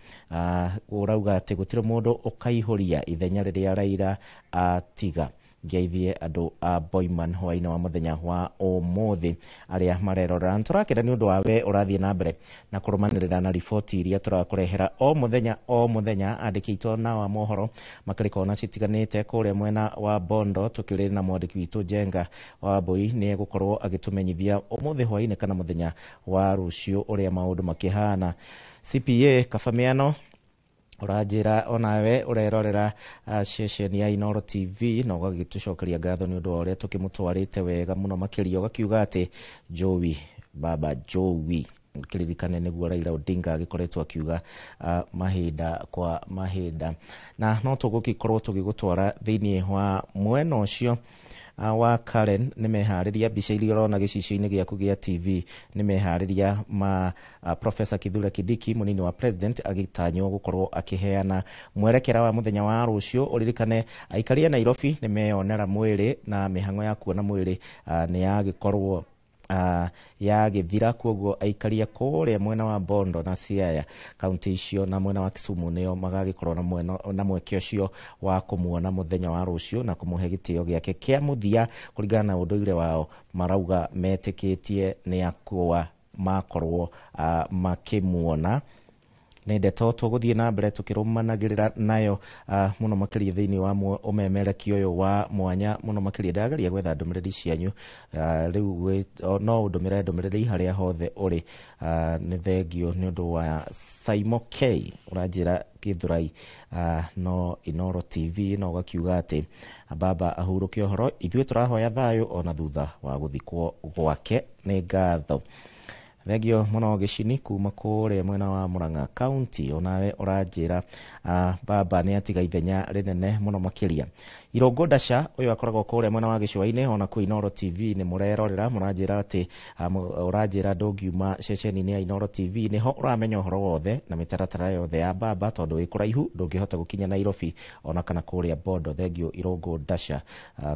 ũrauga atĩ gũtirĩ mũndũ ũkaihũria ithenya rĩrĩa Raila atiga. Ngeithie andũ a Boyman hwaĩ-inĩ wa mũthenya wa ũmũthĩ arĩa marerorera. Nĩ tũrakena nĩ ũndũ wa we ũrathiĩ na mbere na kũrũmanĩrĩra na riboti iria tũrakũrehera o mũthenya o mũthenya. Andĩki aitũ nao a mohoro makĩrĩ kona citiganĩte kũrĩa mwena wa Bondo, tũkĩrĩ na mwandĩki witũ Njenga wa Mbui, nĩ egũkorwo agĩtũmenyithia ũmũthĩ hwaĩ-inĩ kana mũthenya wa rũciũ ũrĩa maũndũ makĩhana. CPA Kabamiano ũranjĩra onawe ũrerorera ceceni ya Inooro TV, na ũgagĩtũcokeria ngatho nĩ ũndũ wa ũrĩa tũkĩmũtwarĩte wega mũno makĩria, ũgakiuga atĩ Jowi baba Jowi, kĩririkane nĩguo Raila Odinga agĩkoretwo akiuga mahinda kwa mahinda. Na no tũgũgĩkorwo tũgĩgũtwara thĩinĩ wa mwena ũcio wa Karen. Nĩ meharĩria mbica iria ũrona gĩcicio-inĩ gĩaku gĩa TV, nĩ meharĩria ma Professor Kithure Kindiki, mũnini wa president, agĩtanywo gũkorwo akĩheana mwerekera wa mũthenya wa rũciũ. Ũririkane aikari a Nairobi nĩ meyonera mwĩrĩ, na mĩhang'o ya kuona mwĩrĩ nĩ yagĩkorwo yagĩthira. Koguo aikaria kũrĩa mwena wa Bondo na Siaya kaunti icio na mwena wa Kisumu nĩo magagĩkorwo na mweke ũcio wa kũmuona mũthenya wa rũciũ na kũmũhe gĩtĩo gĩake kĩa mũthia kũringana na ũndũire wao. Marauga metĩkĩtie nĩ akua makorwo makĩmuona. Nĩ ndeto tũgũthiĩ na mbere tũkĩrũmanagĩrĩra nayo mũno makĩria thĩinĩ wa ũmemerekia ũyũ wa mwanya mũno makĩria. Ndĩrageria gwetha ndũmĩrĩri cianyu rĩu, no ũndũmĩre ndũmĩrĩri harĩa hothe ũrĩ. Nĩ thengio nĩ ũndũ wa Saimo K ũranjĩra Gĩthũrai no Inooro TV, na ũgakiuga atĩ baba ahurũke ũhoro, ithuĩ tũrahoya thayũ ona thutha wa gũthikwo gwake. Nĩ ngatho. Thengio mũno Gĩcini kuma kũrĩa mwena wa Murang'a County, onawe ũranjĩra baba nĩ atiga ithenya rĩnene mũno makĩria. Irũngũ Dasha ũyũ akoragwo kũrĩa mwena wa gĩcũa-inĩ, ona kũu Inooro TV nĩ mũrerorera, mũranjĩra atĩ ũranjĩra ndũngiuma ceceni-inĩ ya Inooro TV, nĩho ũramenya ũhoro wothe na mĩtaratara yothe ya baba, tondũ wĩ kũraihu ndũngĩhota gũkinya Nairobi ona kana kũrĩa Bondo. Thengio Irũngũ Dasha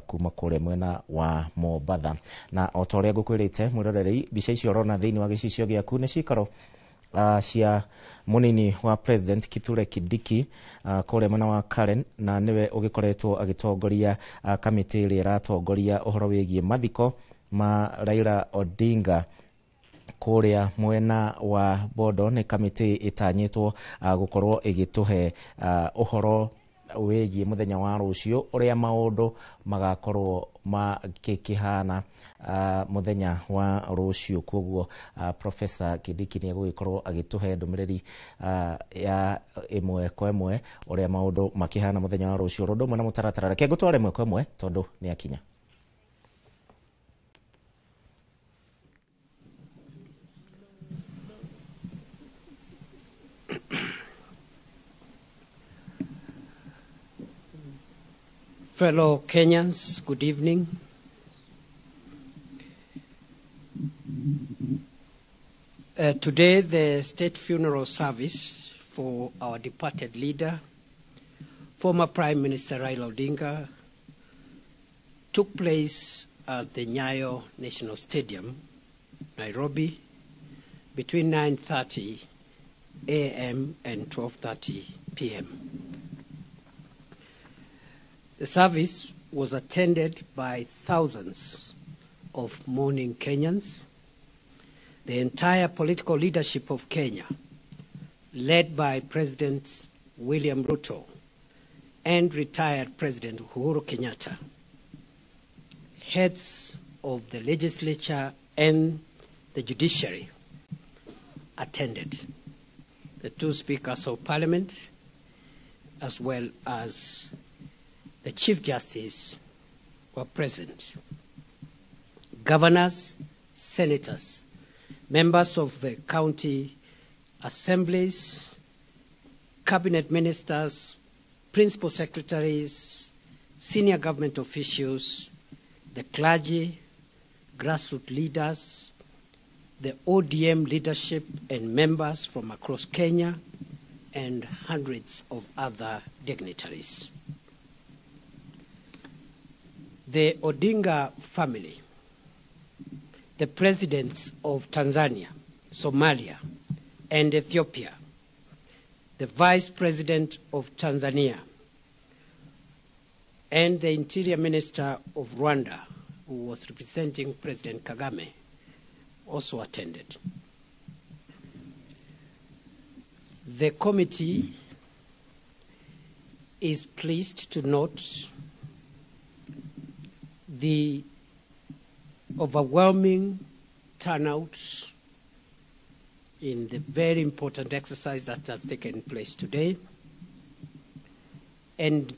kuma kũrĩa mwena wa Mombatha. Na o ta ũrĩa ngũkwĩrĩte mwĩroreri, mbica icio ũrona thĩinĩ wa gĩcicio gĩaku nĩ cikaro cia mũnini wa president Kithure Kindiki kũrĩa mwena wa Karen, na nĩwe ũgĩkoretwo agĩtongoria kamĩtĩ ĩrĩa ĩratongoria ũhoro wĩgiĩ mathiko ma Raila Odinga kũrĩa mwena wa Bondo. Nĩ kamĩtĩ ĩtanyĩtwo gũkorwo ĩgĩtũhe ũhoro wĩgiĩ mũthenya wa rũciũ, ũrĩa maũndũ magakorwo makĩkĩhana mũthenya wa rũciũ. Koguo Professor Kindiki nĩ egũgĩkorwo agĩtũhe ndũmĩrĩri ya ĩmwe kwa ĩmwe ũrĩa maũndũ makĩhana mũthenya wa rũciũ, ũndũ ũmwe na mũtaratara. Reke ngũtware ĩmwe kwa ĩmwe tondũ nĩ akinya. Fellow Kenyans, good evening. Today, the state funeral service for our departed leader, former Prime Minister Raila Odinga, took place at the Nyayo National Stadium, Nairobi, between 9:30 a.m. and 12:30 p.m. The service was attended by thousands of mourning Kenyans. The entire political leadership of Kenya, led by President William Ruto and retired President Uhuru Kenyatta, heads of the legislature and the judiciary attended. The two speakers of parliament, as well as the Chief Justice, were present. Governors, senators, members of the county assemblies, cabinet ministers, principal secretaries, senior government officials, the clergy, grassroots leaders, the ODM leadership and members from across Kenya, and hundreds of other dignitaries. The Odinga family, the presidents of Tanzania, Somalia, and Ethiopia, the vice president of Tanzania, and the interior minister of Rwanda, who was representing President Kagame, also attended. The committee is pleased to note the overwhelming turnout in the very important exercise that has taken place today. And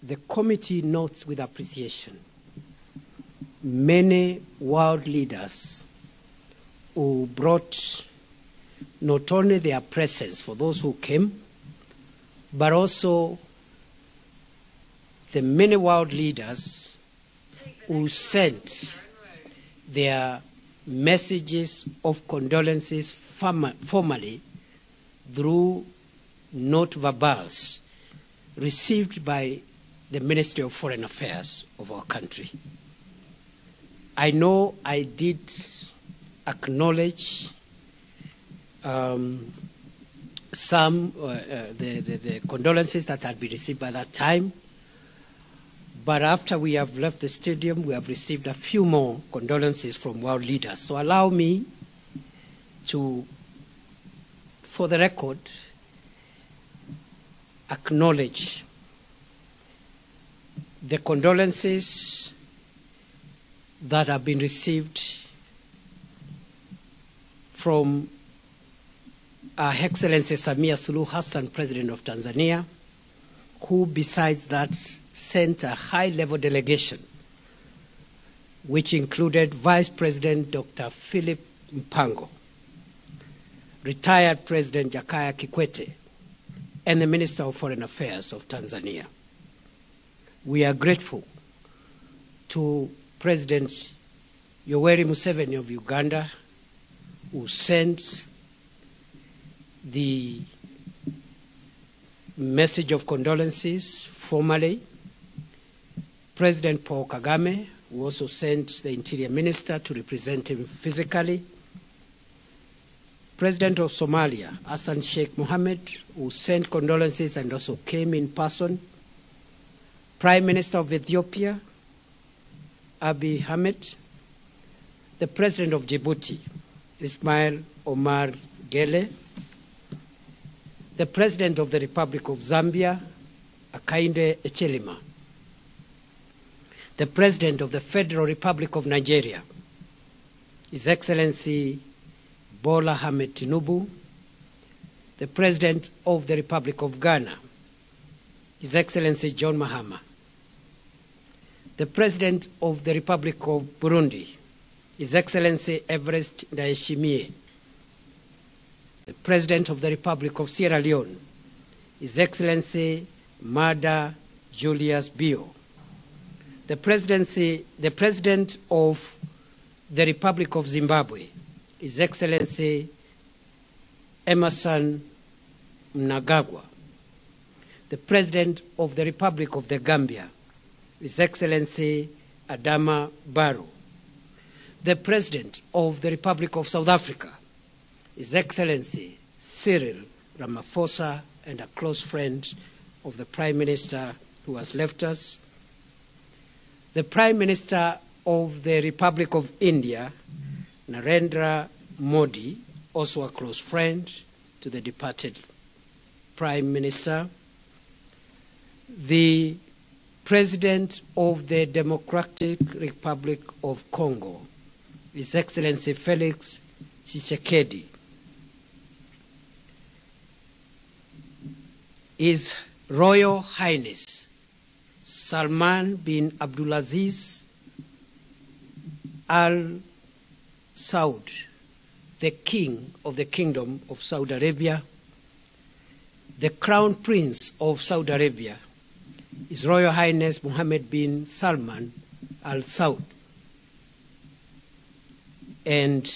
the committee notes with appreciation many world leaders who brought not only their presence for those who came, but also the many world leaders who sent their messages of condolences formally through note verbals received by the Ministry of Foreign Affairs of our country. I know I did acknowledge some the condolences that had been received by that time, but after we have left the stadium, we have received a few more condolences from world leaders. So allow me to, for the record, acknowledge the condolences that have been received from Her Excellency Samia Suluhu Hassan, President of Tanzania, who besides that sent a high-level delegation, which included Vice President Dr. Philip Mpango, retired President Jakaya Kikwete, and the Minister of Foreign Affairs of Tanzania. We are grateful to President Yoweri Museveni of Uganda, who sent the message of condolences formally, President Paul Kagame, who also sent the Interior Minister to represent him physically, President of Somalia, Hassan Sheikh Mohamud, who sent condolences and also came in person, Prime Minister of Ethiopia, Abiy Ahmed, The President of Djibouti, Ismail Omar Guelleh, the President of the Republic of Zambia, Hakainde Hichilema, the President of the Federal Republic of Nigeria, His Excellency Bola Ahmed Tinubu, the President of the Republic of Ghana, His Excellency John Mahama, the President of the Republic of Burundi, His Excellency Evariste Ndayishimiye, the President of the Republic of Sierra Leone, His Excellency Mada Julius Bio, the President of the Republic of Zimbabwe, His Excellency Emerson Mnangagwa, the President of the Republic of the Gambia, His Excellency Adama Barrow, the President of the Republic of South Africa, His Excellency Cyril Ramaphosa, and a close friend of the Prime Minister who has left us, the Prime Minister of the Republic of India, Narendra Modi, also a close friend to the departed Prime Minister, the President of the Democratic Republic of Congo, His Excellency Felix Tshisekedi, His Royal Highness Salman bin Abdulaziz Al Saud, the King of the Kingdom of Saudi Arabia, the Crown Prince of Saudi Arabia, His Royal Highness Mohammed bin Salman Al Saud, And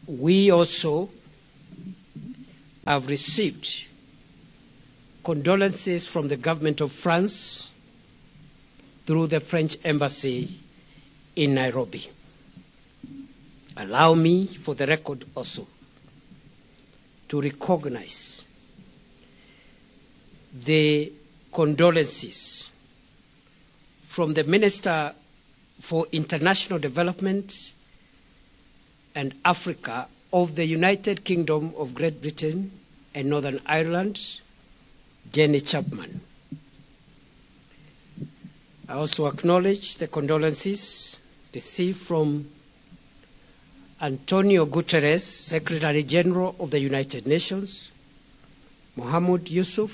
we also have received condolences from the government of France through the French embassy in Nairobi. Allow me, for the record also, to recognize the condolences from the Minister for International Development and Africa of the United Kingdom of Great Britain and Northern Ireland, Jenny Chapman. I also acknowledge the condolences received from Antonio Guterres, Secretary General of the United Nations, Mahmoud Yusuf,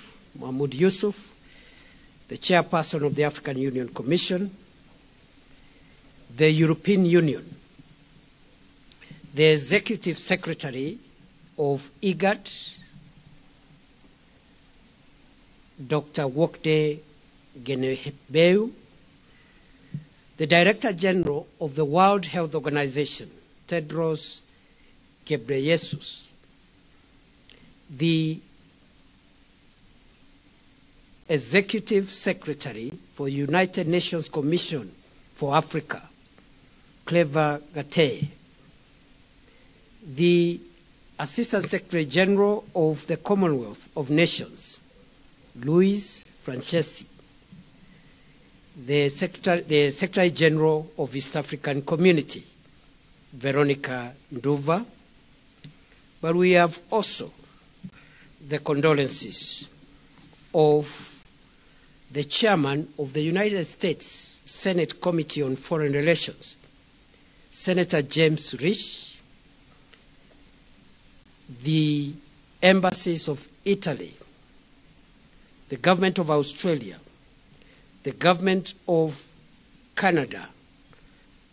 the Chairperson of the African Union Commission, the European Union, the Executive Secretary of IGAD, Dr. Workneh Gebeyehu, the Director General of the World Health Organization, Tedros Ghebreyesus, the Executive Secretary for United Nations Commission for Africa, Claver Gatete, the Assistant Secretary General of the Commonwealth of Nations, Luis Franceschi, the Secretary General of East African Community, Veronica Nduva. But we have also the condolences of the Chairman of the United States Senate Committee on Foreign Relations, Senator James Risch, the embassies of Italy, the government of Australia, the government of Canada,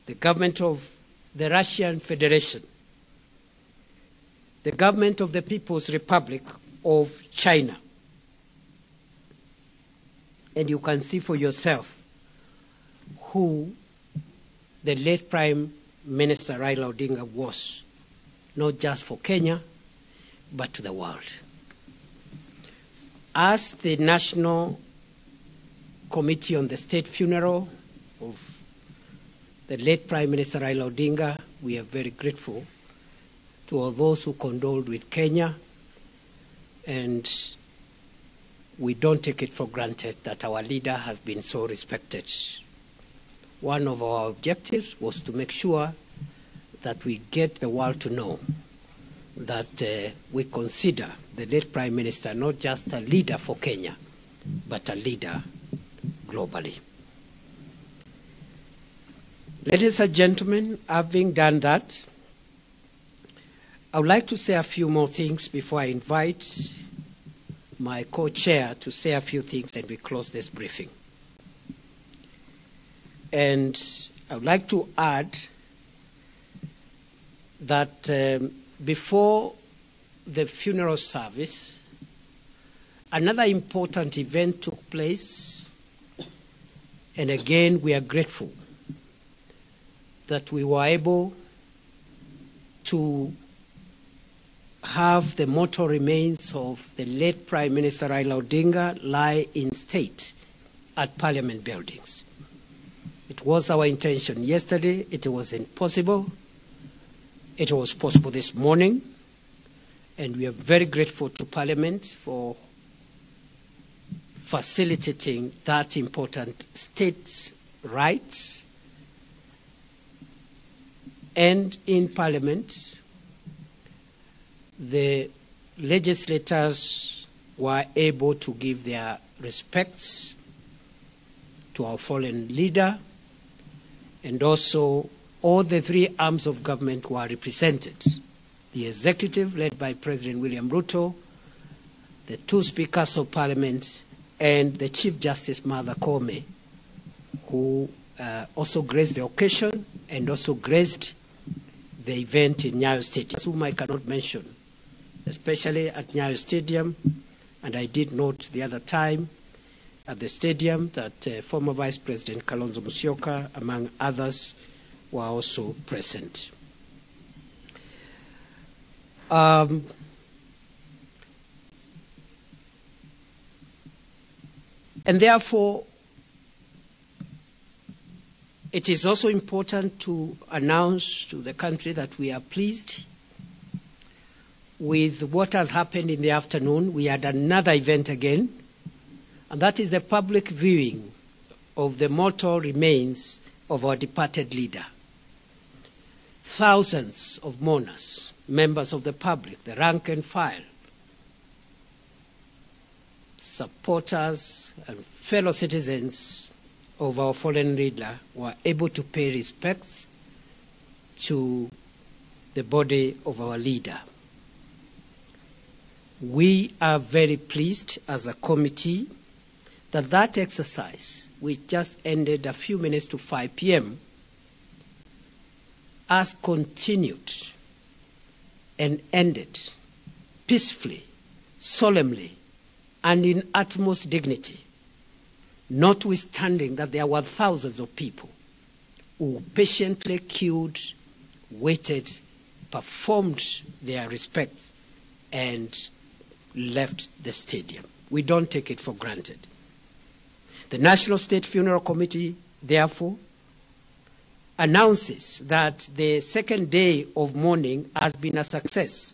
the government of the Russian Federation, the government of the People's Republic of China. And you can see for yourself who the late Prime Minister Raila Odinga was, not just for Kenya, but to the world. As the National Committee on the State Funeral of the late Prime Minister Raila Odinga, we are very grateful to all those who condoled with Kenya, and we don't take it for granted that our leader has been so respected One of our objectives was to make sure that we get the world to know that we consider the late Prime Minister not just a leader for Kenya, but a leader globally. Ladies and gentlemen, having done that, I would like to say a few more things before I invite my co-chair to say a few things and we close this briefing. And I would like to add that before the funeral service, another important event took place, and again we are grateful that we were able to have the mortal remains of the late Prime Minister Raila Odinga lie in state at Parliament buildings. It was our intention yesterday. It was impossible. It was possible this morning, and we are very grateful to Parliament for facilitating that important state right. And in Parliament, the legislators were able to give their respects to our fallen leader, and also all the three arms of government were represented. The executive, led by President William Ruto, the two speakers of Parliament, and the Chief Justice Martha Koome, who also graced the occasion and also graced the event in Nyayo Stadium, whom I cannot mention, especially at Nyayo Stadium. And I did note the other time at the stadium that former Vice President Kalonzo Musyoka, among others, were also present. And therefore, it is also important to announce to the country that we are pleased with what has happened in the afternoon. We had another event again, and that is the public viewing of the mortal remains of our departed leader. Thousands of mourners, members of the public, the rank and file, supporters and fellow citizens of our fallen leader were able to pay respects to the body of our leader. We are very pleased as a committee that that exercise, which just ended a few minutes to 5 p.m., has continued and ended peacefully, solemnly, and in utmost dignity, notwithstanding that there were thousands of people who patiently queued, waited, performed their respects, and left the stadium. We don't take it for granted. The National State Funeral Committee, therefore, announces that the second day of mourning has been a success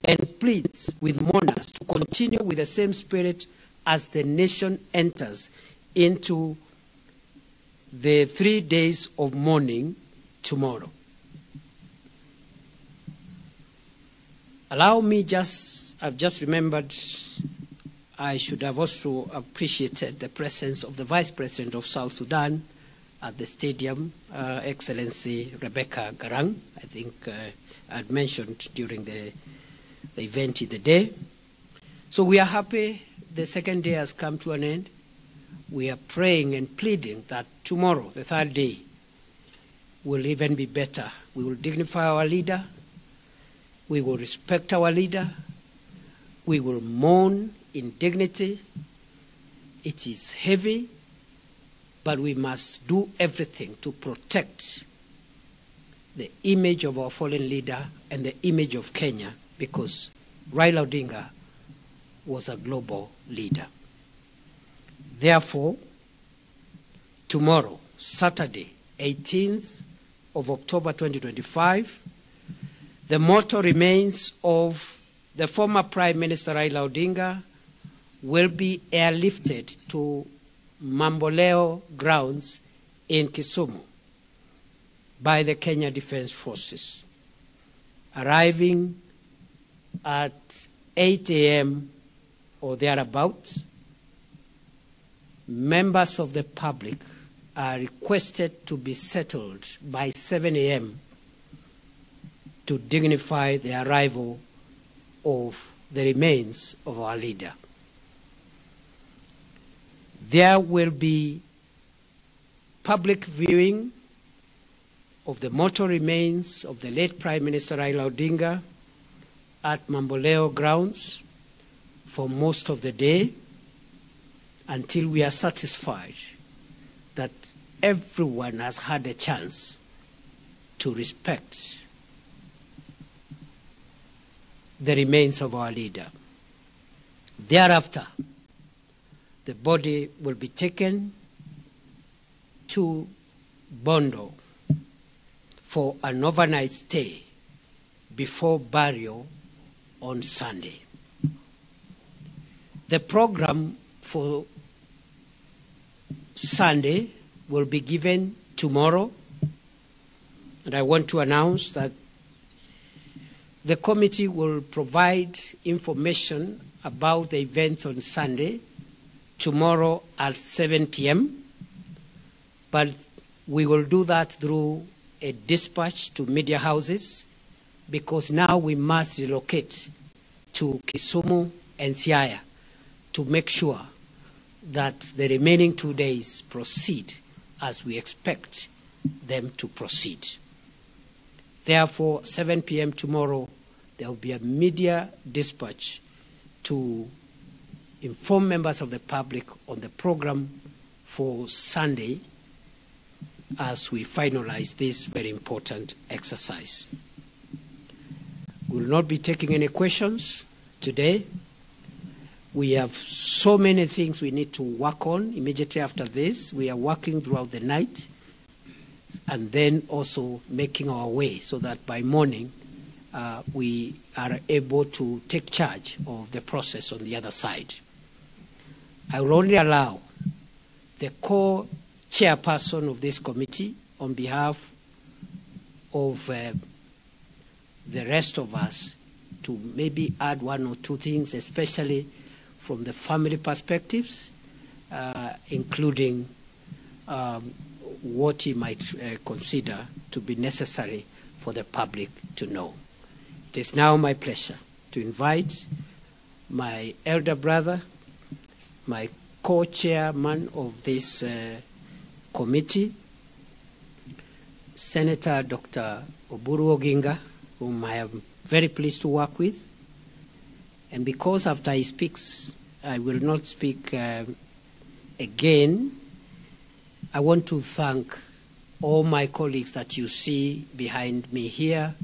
and pleads with mourners to continue with the same spirit as the nation enters into the 3 days of mourning tomorrow. Allow me just, I've just remembered I should have also appreciated the presence of the Vice President of South Sudan at the stadium, Excellency Rebecca Garang. I think I'd mentioned during the event in the day. So we are happy the second day has come to an end. We are praying and pleading that tomorrow, the third day, will even be better. We will dignify our leader. We will respect our leader. We will mourn in dignity. It is heavy, but we must do everything to protect the image of our fallen leader and the image of Kenya, because Raila Odinga was a global leader. Therefore, tomorrow, Saturday, 18th of October 2025, the mortal remains of the former Prime Minister Raila Odinga will be airlifted to Mamboleo grounds in Kisumu by the Kenya Defence Forces, arriving at 8 a.m. or thereabouts. Members of the public are requested to be settled by 7 a.m. to dignify the arrival of the remains of our leader. There will be public viewing of the mortal remains of the late Prime Minister Raila Odinga at Mamboleo grounds for most of the day until we are satisfied that everyone has had a chance to respect the remains of our leader. Thereafter, the body will be taken to Bondo for an overnight stay before burial on Sunday. The program for Sunday will be given tomorrow, and I want to announce that the committee will provide information about the event on Sunday tomorrow at 7 p.m., but we will do that through a dispatch to media houses, because now we must relocate to Kisumu and Siaya to make sure that the remaining 2 days proceed as we expect them to proceed. Therefore, 7 p.m. tomorrow, there will be a media dispatch to inform members of the public on the program for Sunday as we finalize this very important exercise. We will not be taking any questions today. We have so many things we need to work on immediately after this. We are working throughout the night and then also making our way so that by morning we are able to take charge of the process on the other side. I will only allow the co-chairperson of this committee on behalf of the rest of us to maybe add one or two things, especially from the family perspectives, including what he might consider to be necessary for the public to know. It is now my pleasure to invite my elder brother, my co-chairman of this committee, Senator Dr. Oburu Oginga, whom I am very pleased to work with. And because after he speaks, I will not speak again, I want to thank all my colleagues that you see behind me here,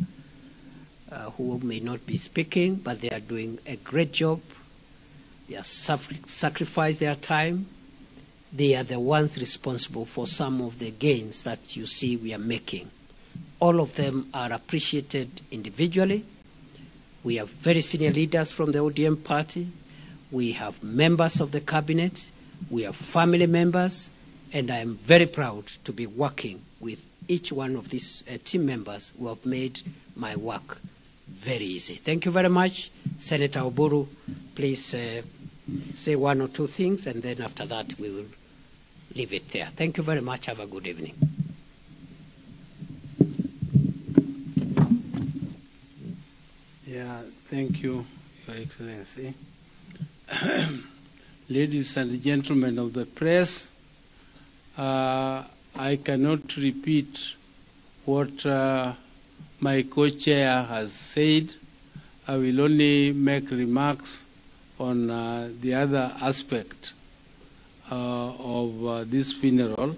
who may not be speaking, but they are doing a great job. They have sacrificed their time. They are the ones responsible for some of the gains that you see we are making. All of them are appreciated individually. We have very senior leaders from the ODM party. We have members of the cabinet. We have family members. And I am very proud to be working with each one of these team members who have made my work very easy. Thank you very much. Senator Oburu, please say one or two things, and then after that we will leave it there. Thank you very much. Have a good evening. Yeah, thank you, Your Excellency. Ladies and gentlemen of the press, I cannot repeat what my co-chair has said. I will only make remarks on the other aspect of this funeral.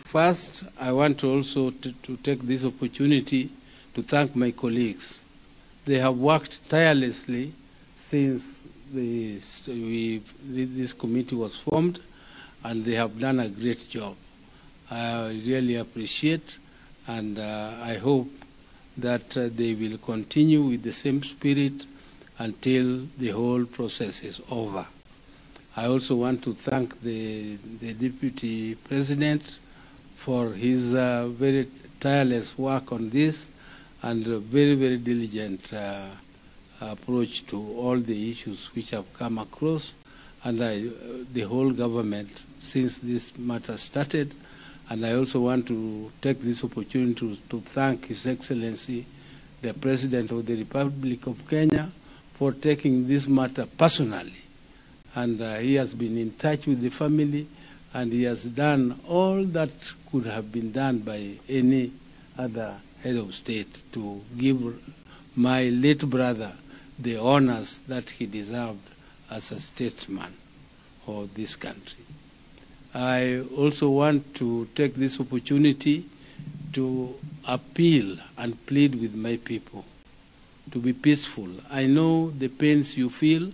First, I want to also to take this opportunity to thank my colleagues. They have worked tirelessly since this committee was formed, and they have done a great job. I really appreciate, and I hope that they will continue with the same spirit until the whole process is over. I also want to thank the Deputy President for his very tireless work on this and a very, very diligent approach to all the issues which have come across, and the whole government since this matter started. And I also want to take this opportunity to thank His Excellency, the President of the Republic of Kenya, for taking this matter personally. And he has been in touch with the family, and he has done all that could have been done by any other head of state to give my late brother the honors that he deserved as a statesman of this country. I also want to take this opportunity to appeal and plead with my people to be peaceful. I know the pains you feel.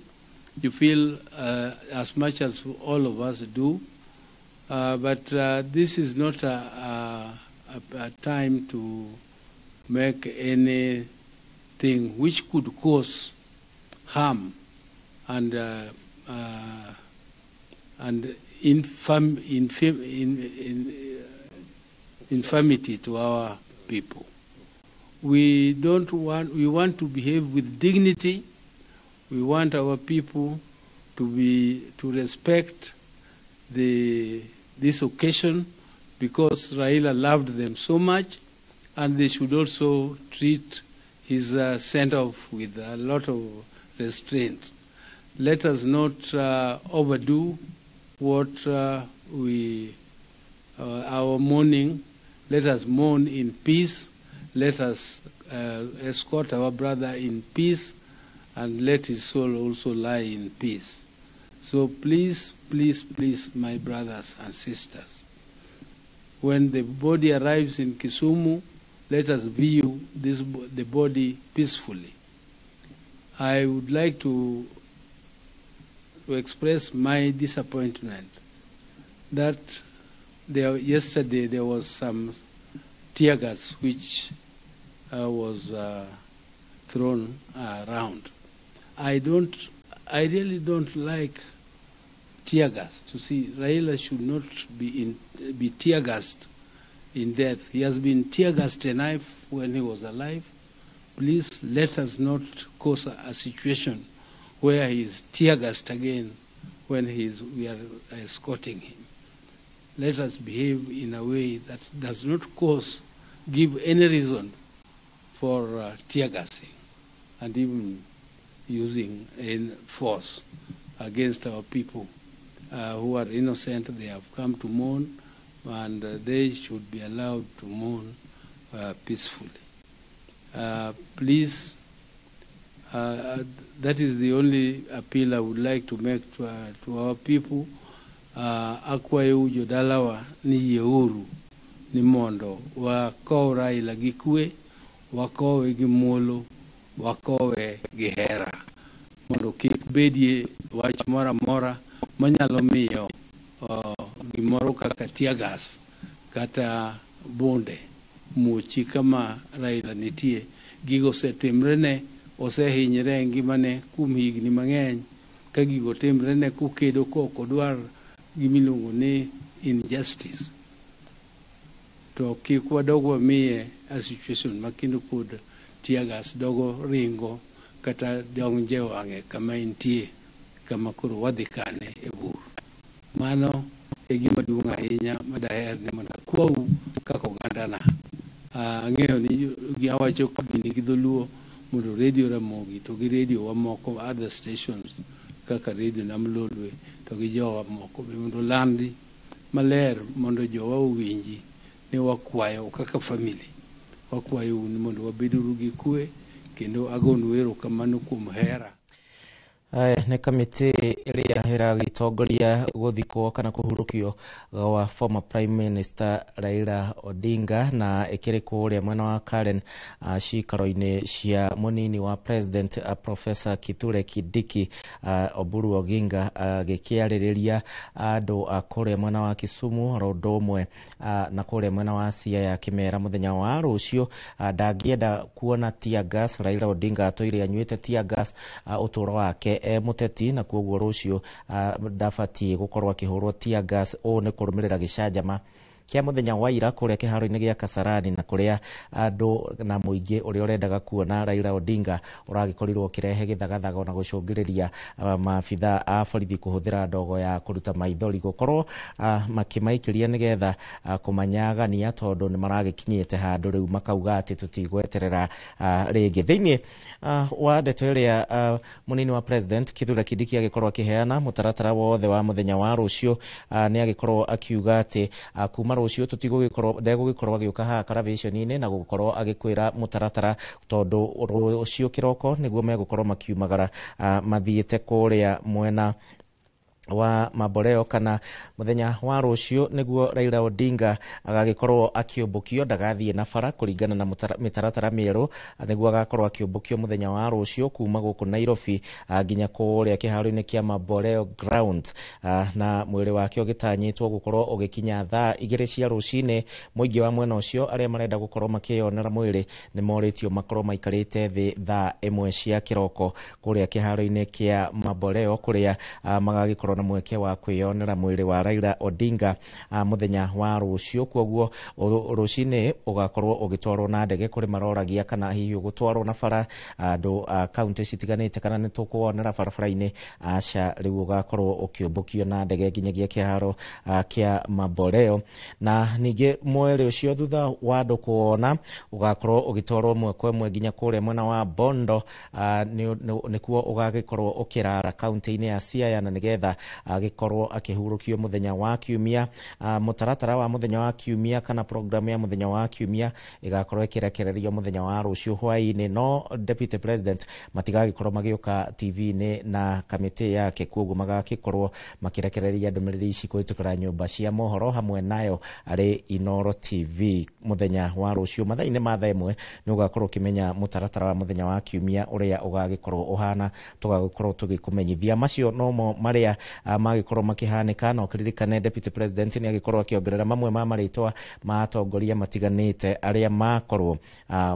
You feel as much as all of us do, but this is not a time to make anything which could cause harm and infirmity to our people. We don't want. We want to behave with dignity. We want our people to respect this occasion, because Raila loved them so much, and they should also treat his send-off with a lot of restraint. Let us not overdo what our mourning. Let us mourn in peace. Let us escort our brother in peace, and let his soul also lie in peace. So please, please, please, my brothers and sisters, when the body arrives in Kisumu, let us view the body peacefully. I would like to express my disappointment that yesterday there was some tear gas which was thrown around. I really don't like tear gas. To see, Raila should not be tear gassed in death. He has been tear gassed enough when he was alive. Please let us not cause a situation where he is tear gassed again when we are escorting him. Let us behave in a way that does not give any reason for tear gassing and even using in force against our people who are innocent. They have come to mourn, and they should be allowed to mourn peacefully. Please, that is the only appeal I would like to make to our people. Akwayo jodalawa ni yeuru ni mondo wakow Raila gi kwe, wakowe gi muolo, wakowe gi hera, mondo kik bedie wach moro amora manyalo miyo gimoro kaka tear gas kata bunde muochi kama Raila nitie. Gigo osetimrene, osehinyre e ngimane kuom higni mang'eny, ka gigo timrene kokedo kok odwar gimiluongo ni injustice. To kik wadog wamiye a situation ma kendo pod tear gas dogo ringo kata donje wang'e kama entie, kama koro wadhi kane e bur. Mano e gima duong' ahinya madaher ni mondo akwau kaka ogandana. Ang'eyo ni giwacho gini gi dholuo mondo redio Ramogi to gi redio wa moko other stations kaka redio Nam Lolwe to gi jowa moko be mondo landi maler mondo jowa owinji ni wakwayo kaka family, wakwayo ni mondo wabeduru gi kwe, kendo agonu erokamano kuom hera. Nĩ kamĩtĩ ĩrĩa ĩragĩtongoria gũthikwo kana kũhurũkio gwa former Prime Minister Raila Odinga, na ĩkĩrĩ kũrĩa mwena wa Karen cikaro-inĩ cia mũnini wa President Professor Kithure Kindiki. Oburu Oginga agĩkĩarĩrĩria andũ a kũrĩa mwena wa Kisumu oro ũndũ ũmwe na kũrĩa mwena wa Siaya akĩmera mũthenya wa rũciũ ndangĩenda kuona tear gas. Raila Odinga atũire anyuĩte tear gas ũtũũro wake wake e mũteti, na kuoguo rũciũ ndabatiĩ gũkorwo akĩhũrwo tear gas. Ũũ nĩ kũrũmĩrĩra gĩcanjama kĩa mũthenya wa ira kũrĩa kĩharo-inĩ gĩa Kasarani, na kũrĩa andũ na mũingĩ ũrĩa ũrendaga kuona Raila Odinga ũragĩkorirwo ũkĩrehe gĩthagathago na gũcũngĩrĩria maabitha a borithi kũhũthĩra ndogo ya kũruta maithori gũkorwo makĩmaikĩria nĩgetha kũmanyagania, tondũ nĩ maragĩkinyĩte handũ rĩu makauga atĩ tũtigweterera rĩngĩ. Thĩinĩ wa ndeto ĩrĩa mũnini wa president Kithure Kindiki agĩkorwo akĩheana mũtaratara wothe wa mũthenya wa rũciũ, nĩ agĩkorwo akiuga atĩ kuma rũciũ tũtigũgĩkorwo ndegũgĩkorwo agĩũka haha karavĩceni-inĩ na gũkorwo agĩkwĩra mũtaratara, tondũ rũciũ kĩroko nĩguo megũkorwo makiumagara mathiĩte kũrĩa mwena wa Mamboleo, kana muthenya wa rũciũ nĩguo Raila Odinga agagĩkorwo akĩũmbũkio, ndagathiĩ na bara kũringana na mĩtaratara mĩerũ, nĩguo agakorwo akĩũmbũkio mũthenya wa rũciũ kuma gũkũ Nairobi nginya kũrĩa kĩharo-inĩ kĩa Mamboleo Ground, na mwĩrĩ wake ũgĩtanyĩtwo gũkorwo ũgĩkinya thaa 2 cia rũcinĩ. Mũingĩ wa mwena ũcio arĩa marenda gũkorwo makĩyonera mwĩrĩ nĩ morĩtio makorwo maikarĩte thĩ thaa 1 cia kĩroko kũrĩa kĩharo-inĩ kĩa Mamboleo, kũrĩa magagĩkorwo na mweke wa kwĩyonera mwĩrĩ wa Raila Odinga mũthenya wa rũciũ. Kwoguo rũcinĩ ũgakorwo ũgĩtwarwo na ndege kũrĩ maroragia kana hihi ũgũtwarwo na bara andũ a kaunti citiganĩte kana nĩ tũkuonera barabara-inĩ. Aca, rĩu ũgakorwo ũkĩũmbũkio na ndege nginyagia kĩharo kĩa Mamboleo, na ningĩ mwĩrĩ ũcio thutha wa andũ kuona ũgakorwo ũgĩtwarwo ĩmwe kwa ĩmwe nginya kũrĩa mwena wa Bondo, nĩkuo ũgagĩkorwo ũkĩrara kaunti-inĩ ya Siaya, na nĩgetha agĩkorwo akĩhurũkio mũthenya wa kiumia. Mũtaratara wa mũthenya wa kiumia kana programu ya mũthenya wa kiumia ĩgakorwo ĩkĩrekererio mũthenya wa rũciũ hwaĩ-inĩ, no Deputy President matigagĩkorwo magĩũka TV-inĩ na kamĩtĩ yake, kwoguo magagĩkorwo makĩrekereria ndũmĩrĩri ici kũhĩtũkĩra nyũmba cia mohoro hamwe nayo arĩ Inooro TV mũthenya wa rũciũ mathaa-inĩ ma thaa 1. Nĩ ũgakorwo ũkĩmenya mũtaratara wa mũthenya wa kiumia ũrĩa ũgagĩkorwo ũhana, tũgagĩkorwo tũgĩkũmenyithia. Macio nomo marĩa magĩkorwo makĩhanĩka, na ũkĩririkane Deputy President nĩ agĩkorwo akĩongerera mamwe ma marĩtwa ma atongoria matiganĩte arĩa makorwo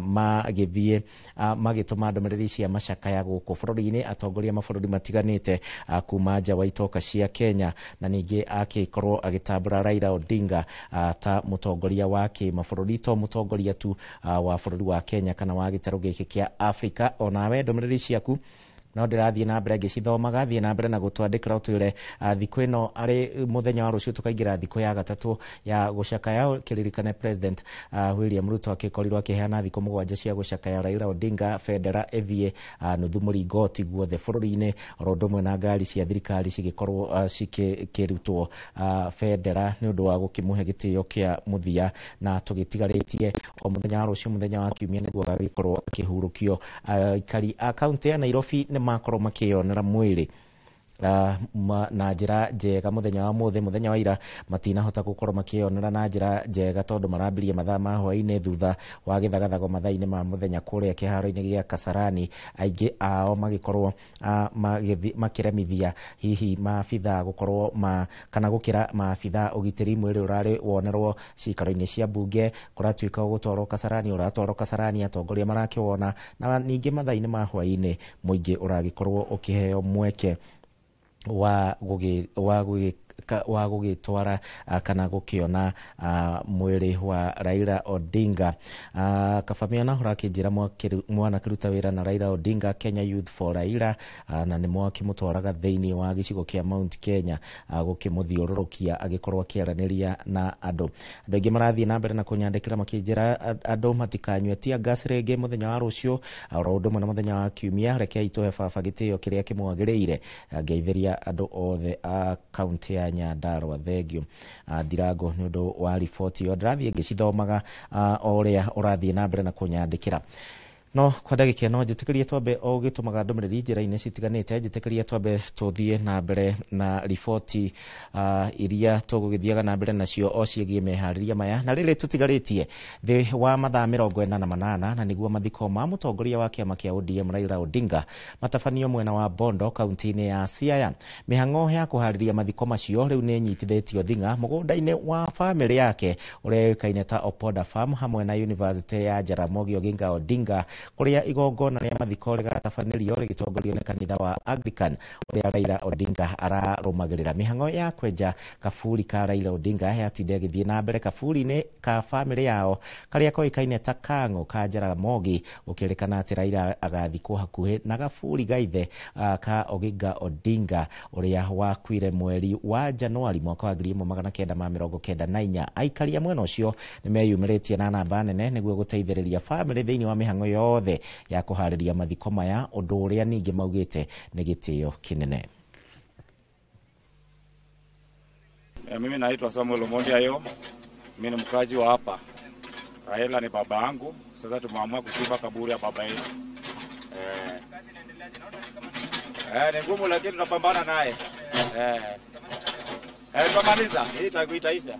magĩthiĩ magĩtũma ndũmĩrĩri cia macakaya gũkũ bũrũri-inĩ, atongoria mabũrũri matiganĩte kuma nja wa itoka cia Kenya, na ningĩ akĩkorwo agĩtambũra Raila Odinga ta mũtongoria wa kĩmabũrũri, to mũtongoria tu wa bũrũri wa Kenya kana wa gĩtarũ gĩkĩ kĩa Afrika. Onawe ndũmĩrĩri ciaku no ndĩrathiĩ na mbere ngĩcithomaga, thiĩ na mbere na gũtwandĩkĩra ũtwĩre thikũ ĩno arĩ mũthenya wa rũciũ tũkaingĩra thikũ ya gatatũ ya gũcakaya. Kĩririkane President William Ruto akĩkorirwo akĩheana thikũ 7 cia gũcakaya Raila Odinga, bendera ĩthiĩ nuthu mũringoti guothe bũrũri-inĩ, oro ũndũ ũmwe na ngari cia thirikari cigĩkorwo cikĩrutwo bendera nĩ ũndũ wa gũkĩmũhe gĩtĩo kĩa mũthia, na tũgĩtigarĩtie o mũthenya wa rũciũ mũthenya wa kiumia nĩguo agagĩkorwo akĩhurũkio. Aikari a kaunti ya Nairobi nĩ makorwo makĩyonera mwĩrĩ na njĩra njega mũthenya wa mũthĩ. Mũthenya wa ira matinahota gũkorwo makĩyonera na njĩra njega tondũ marambirie mathaa ma hwaĩ-inĩ thutha wa gĩthagathago mathaa-inĩ ma mũthenya kũrĩa kĩharo-inĩ gĩa Kasarani, aingĩ ao magĩkorwo makĩremithia hihi maabitha gũkorwo kana gũkĩra maabitha ũgitĩri mwĩrĩ ũrarĩ wonerwo cikaro-inĩ cia mbunge, kũratuĩka ũgũtwarwo Kasarani, ũratwarwo Kasarani, atongoria marakĩwona, na ningĩ mathaa-inĩ ma hwaĩ-inĩ mũingĩ ũragĩkorwo ũkĩheo mweke wa gũgĩtwara kana gũkĩona mwĩrĩ wa Raila Odinga. Kabamiana ũrakĩnjĩra mwana kĩruta wĩra na Raila Odinga Kenya Youth for Raila, na nĩ mwakĩmũtwaraga thĩinĩ wa gĩcigo kĩa Mount Kenya gũkĩmũthiũrũrũkia agĩkorwo akĩaranĩria na andũ. Andũ aingĩ marathiĩ na mbere na kũnyandĩkĩra makĩnjĩra andũ matikanyue tear gas rĩngĩ mũthenya wa rũciũ oro ũndũ ũmwe na mũthenya wa kiumia. Rekei tũhe baba gĩtĩo kĩrĩa kĩmwagĩrĩire. Ngeithĩria andũ othe a kaunti ya Nyandarua, thengio Ndirango nĩ ũndũ wa riboti ĩyo. Ndĩrathiĩ ngĩcithomaga o ũrĩa ũrathiĩ na mbere na kũnyandĩkĩra. No kwa ndagĩka ĩno njĩtĩkĩrie twambe o gĩtũmaga ndũmĩrĩri njĩra-inĩ citiganĩte, njĩtĩkĩrie twambe tũthiĩ na mbere na riboti iria tũgũgĩthiaga na mbere nacio o ciĩgiĩ meharĩria maya, na rĩrĩ tũtigarĩtie thĩ wa mathaa 48, na nĩguo mathiko ma mũtongoria wa kĩama kĩa ODM Raila Odinga matabanio mwena wa Bondo kaunti-inĩ ya Siaya. Mĩhang'o ya kũharĩria mathiko macio rĩu nĩ ĩnyitithĩtio thing'a mũgũnda-inĩ wa bamĩrĩ yake ũrĩa ũĩkaine ta Opoda Farm hamwe na University ya Jaramogi Oginga Odinga Kũrĩa igongona rĩa mathiko rĩgatabanĩrio rĩgĩtongorio nĩ kanitha wa Anglican ũrĩa Raila Odinga ararũmagĩrĩra. Mĩhang'o ya kwenja kaburi ka Raila Odinga yatinda ĩgĩthiĩ na mbere kaburi-inĩ ka bamĩrĩ yao karĩa koĩkaine ta Kang'o ka Jaramogi, gũkĩrĩkana atĩ Raila agathikwo hakuhĩ na gaburi ga ithe ka Oginga Odinga ũrĩa wakuire mweri wa Januari mwaka wa 1994. Aikari a mwena ũcio nĩ meyumĩrĩtie na namba nene nĩguo gũteithĩrĩria bamĩrĩ thĩinĩ wa mĩhang'o yothe ya kũharĩria mathiko maya, ũndũ ũrĩa ningĩ maugĩte nĩ gĩtĩo kĩnene. Mimi naitwa Samuel Omondi Ayo. Mimi ni mkazi wa hapa. Raila ni baba yangu. Sasa tumeamua kuchimba kaburi ya baba yetu. Ni ngumu lakini tunapambana naye. Tumaliza, hii itaisha.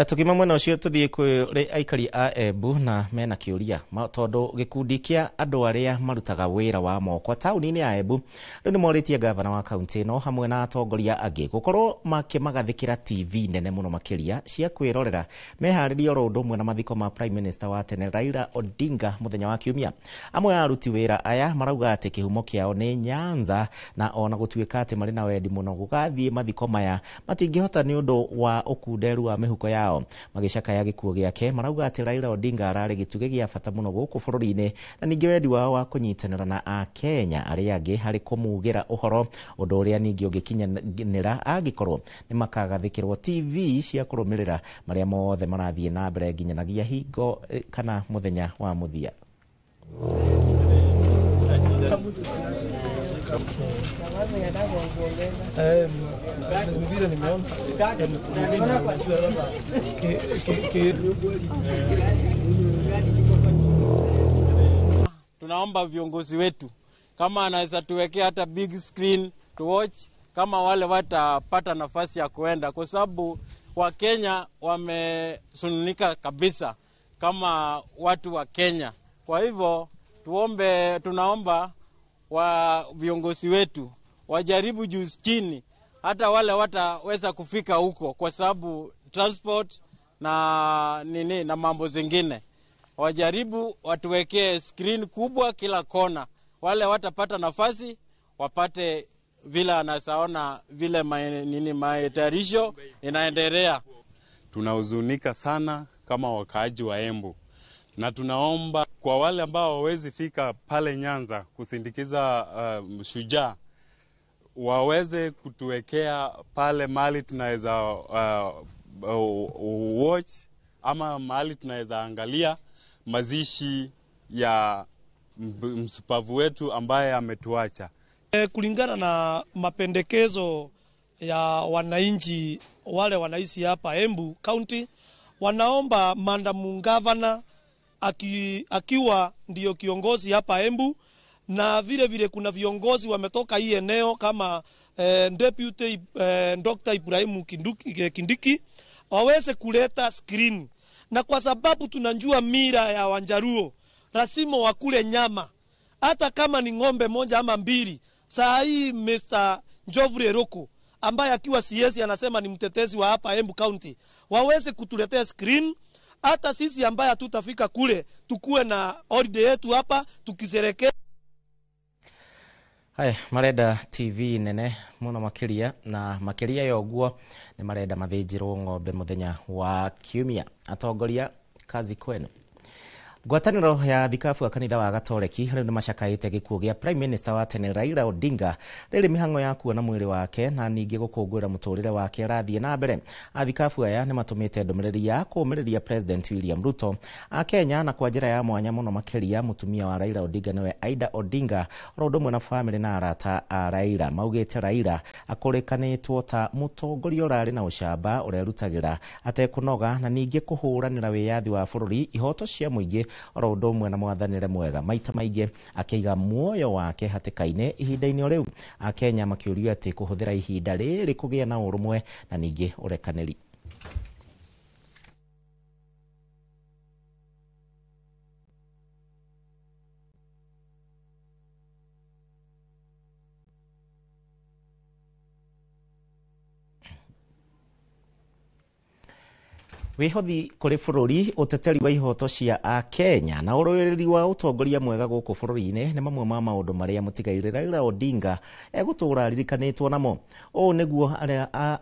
Tukiuma mwena ũcio tũthiĩ kũrĩ aikari a Embu na mena kĩũria tondũ gĩkundi kĩa andũ arĩa marutaga wĩra wa moko taũni-inĩ ya Embu rĩu nĩ morĩtie gavana wa kaunti ĩno hamwe na atongoria angĩ gũkorwo makĩmagathĩkĩra TV nene mũno makĩria cia kwĩrorera meharĩrie oro ũndũ ũmwe na mathiko ma Prime Minister wa tene Raila Odinga mũthenya wa Kiumia. Amwe a aruti wĩra aya marauga atĩ kĩhumo kĩao nĩ Nyanza na ona gũtuĩka atĩ marĩ na wendi mũno gũgathiĩ mathiko maya matingĩhota nĩ ũndũ wa ũkunderu wa mĩhuko yao. Magĩcakaya gĩkuũ gĩake marauga atĩ Raila Odinga ararĩ gĩtugĩ gĩa bata mũno gũkũ bũrũri-inĩ na ningĩ wendi wao wa kũnyitanĩra na Akenya arĩa angĩ harĩ kũmugĩra ũhoro, ũndũ ũrĩa ningĩ ũngĩkinyanĩra angĩkorwo nĩ makagathĩkĩrwo TV cia kũrũmĩrĩra marĩa mothe marathiĩ na mbere nginyanagia hingo kana mũthenya wa mũthia. Tunaomba viongozi wetu kama anaweza tuwekea hata big screen to watch, kama wale watapata nafasi ya kuenda, kwa sababu Wakenya wamesununika kabisa kama watu wa Kenya. Kwa hivyo tunaomba wa viongozi wetu wajaribu juu chini, hata wale wataweza kufika huko, kwa sababu transport na nini na mambo zingine, wajaribu watuwekee screen kubwa kila kona, wale watapata nafasi wapate vile anasaona vile matayarisho inaendelea. Tunahuzunika sana kama wakaaji wa Embu, na tunaomba kwa wale ambao hawawezi fika pale Nyanza kusindikiza shujaa, waweze kutuwekea pale mahali tunaweza watch ama mahali tunaweza angalia mazishi ya msupavu wetu ambaye ametuacha. Kulingana na mapendekezo ya wananchi wale wanaishi hapa Embu County, wanaomba Madam Governor akiwa ndio kiongozi hapa Embu, na vile vile kuna viongozi wametoka hii eneo kama Deputy Dr. Ibrahim Kindiki, waweze kuleta screen. Na kwa sababu tunajua mira ya Wanjaruo, lazima wakule nyama hata kama ni ng'ombe moja ama mbili. Saa hii Mr. Njovure Roko ambaye akiwa CS anasema ni mtetezi wa hapa Embu County, waweze kutuletea screen. Hata sisi ambaye hatutafika kule tukue na holiday yetu hapa tukisherehekea. Haya, marenda TV nene muno makiria, na makiria ya ũguo nĩ marenda mathĩnjĩrwo ng'ombe mũthenya wa Kiumia. Atongoria, kazi kwenu. Ngwatanĩro ya thikabu ya kanitha wa Gatoreki rĩu nĩ macakaĩte gĩkuũ gĩa Prime Minister wa tene Raila Odinga rĩrĩ mĩhang'o ya kuona mwĩrĩ wake na ningĩ gũkũngũĩra mũtũrĩre wake arathiĩ na mbere. Athikabu aya nĩ matũmĩte ndũmĩrĩri ya kũũmĩrĩria President William Ruto a Kenya, na kwa njĩra ya mwanya mũno makĩria mũtumia wa Raila Odinga nĩwe Aida Odinga, oro ũndũ ũmwe na bamĩrĩ na arata a Raila. Maugĩte Raila akũrĩkanĩtwo ta mũtongoria ũrarĩ na ũcamba ũrerutagĩra atekũnoga na ningĩ kũhũranĩra wĩyathi wa bũrũri, ihoto cia mũingĩ, oro ũndũ ũmwe na mwathanĩre mwega, maita maingĩ akĩiga muoyo wake hatĩka-inĩ. Ihinda-inĩ o rĩu Akenya makĩũrio atĩ kũhũthĩra ihinda rĩrĩ kũgĩa na ũrũmwe na ningĩ ũrekanĩri. Wĩhothi kũrĩ bũrũri, ũteteri wa ihoto cia Akenya na ũrũĩrĩri wa ũtongoria mwega gũkũ bũrũri-inĩ nĩ mamwe ma maũndũ marĩa mũtigairĩ Raila Odinga egũtũra aririkanĩtwo namo. Ũũ nĩguo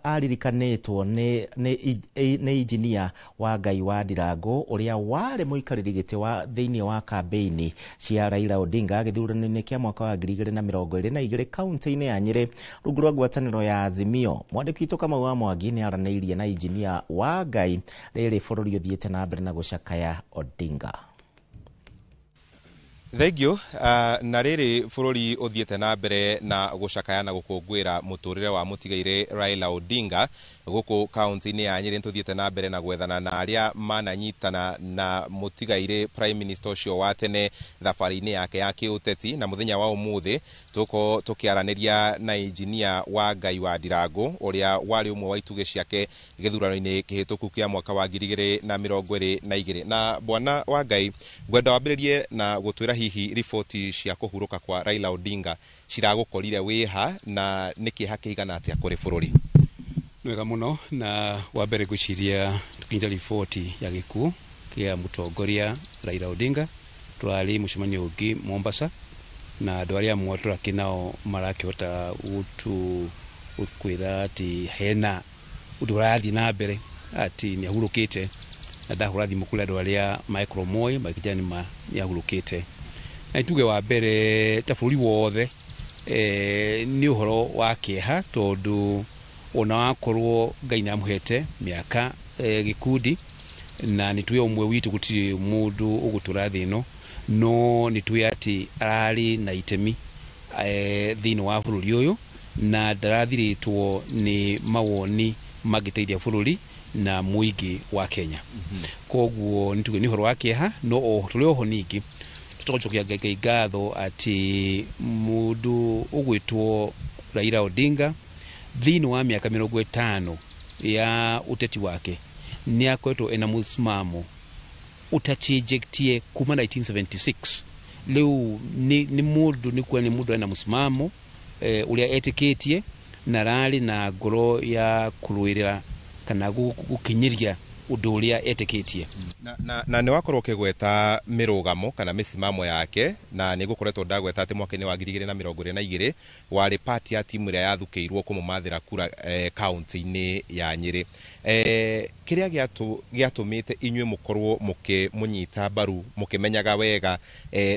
aririkanĩtwo nĩ injinia wa Ngai wa Ndirango ũrĩa warĩ mũikarĩri gĩtĩ wa thĩinĩ wa kambĩini cia Raila Odinga gĩthurano-inĩ kĩa mwaka wa 2022 kaunti-inĩ ya Nyĩrĩ rungu rwa ngwatanĩro ya Azimio. Mwandĩki witũ Kamau wa Mwangi nĩ aranĩirie na injinia wa Ngai rĩrĩ bũrũri ũthiĩte na mbere na gũcakaya Odinga. Thank you. Na rĩrĩ bũrũri ũthiĩte na mbere na gũcakaya na gũkũngũĩra mũtũrĩre wa mũtigairĩ Raila Odinga gũkũ kaunti-inĩ ya Nyĩrĩ, nĩtũthiĩte na mbere na gwethana na arĩa mananyitana na mũtigairĩ Prime Minister ũcio wa tene thabarĩ-inĩ yake ya kĩũteti, na mũthenya wa ũmũthĩ tũkorwo tũkĩaranĩria na injinia wa Ngai wa Ndirango ũrĩa warĩ ũmwe wa itugĩ ciake gĩthurano-inĩ kĩhĩtũku kĩa mwaka wa 2022. Na bwana wa Ngai, ngwenda wambĩrĩrie na gũtwĩra hihi riboti cia kũhurũka kwa Raila Odinga ciragũkorire wĩha na nĩ kĩeha kĩigana atĩa kũrĩ bũrũri? Wega mũno, na wa mbere ngwĩciria tũkinyĩte riboti ya gĩkuũ kĩa mũtongoria Raila Odinga. Tũrarĩ mũcemanio ũngĩ Mombasa na andũ arĩa amwe tũrakĩ nao marakĩhota gũtwĩra atĩ hena ũndũ ũrathiĩ na mbere atĩ nĩ ahurũkĩte, na ndahũra thimũ kũrĩ andũ arĩa magĩkorwo moĩ magĩkĩnjĩra nĩma nĩ ahurũkĩte. Na nituge wa mbere ta bũrũri wothe nĩ ũhoro wa kĩeha, tondũ ona wakorwo Ngai nĩ amũhete mĩaka gĩkundi, na nĩ tuĩ ũmwe witũ gũtirĩ mũndũ ũgũtũra thĩ ĩno, no nĩ tuĩ atĩ ararĩ na itemi thĩinĩ wa bũrũri ũyũ na ndarathirĩtwo nĩ mawoni mangĩteithia bũrũri na mũingĩ wa Kenya. Koguo nĩ tuge nĩ ũhoro wa kĩeha, no tũrĩ oho ningĩ tũcokia Ngai ngatho atĩ mũndũ ũgwĩtwo Raila Odinga thĩinĩ wa mĩaka 50 ya ũteti wake nĩ akoretwo ena mũsimamo ũtachenjetie kuma 1976. Rĩu nĩ mũndũ nĩ kuona nĩ mũndũ ena mũsimamo ũrĩa etĩkĩtie na ararĩ na ngoro ya kũrũĩrĩra kana gũkinyĩria ũndũ ũrĩa etĩkĩtie. Na nĩ wakorwo ũkĩgweta mĩrũgamo kana mĩsimamo yake, na nĩ gũkoretwo ndagweta atĩ mwaka-inĩ wa 2022 warĩ part ya timu ĩrĩa yathukĩirwo kũmũmathĩra kura kaunti-inĩ ya Nyĩrĩ. Kĩrĩa gĩatũmĩte inyuĩ mũkorwo mũkĩmũnyita mbaru mũkĩmenyaga wega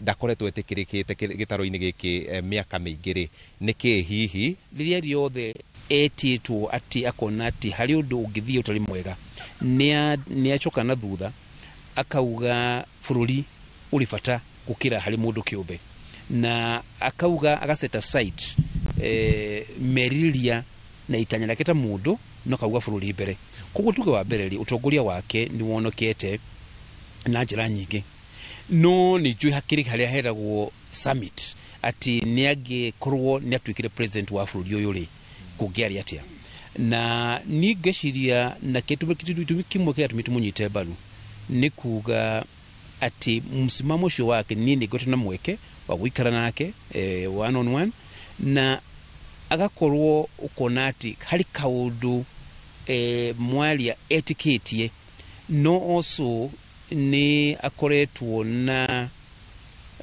ndakoretwo etĩkĩrĩkĩte gĩtaro-inĩ gĩkĩ mĩaka mĩingĩ rĩ, nĩkĩ hihi rĩrĩa rĩothe etĩtwo atĩ akona atĩ harĩ ũndũ ũngĩthiĩ ũtarĩ mwega nĩ acoka na thutha akauga bũrũri ũrĩ bata gũkĩra harĩ mũndũ kĩũmbe, na akauga agaset aside merirĩria na itanya rĩake ta mũndũ, no akauga bũrũri mbere. Koguo tuge wa mbere rĩ, ũtongoria wake nĩ wonekete na njĩra nyingĩ, no nĩ njũĩ hakĩrĩ harĩa heragwo summit atĩ nĩ angĩkorwo nĩ atuĩkire president wa bũrũri ũyũ rĩ, kũngĩarĩ atĩa. Na niĩ ngeciria na gĩtũmi kĩmwe kĩrĩa gĩatũmĩte tũmũnyite mbaru nĩ kuga atĩ msimamo ũcio wake niĩ nĩ ngoretwo na mweke wa gũikara nake one on one, na agakorwo ũkona atĩ harĩ kaũndũ mwaria etĩkĩtie, no also nĩ akoretwo na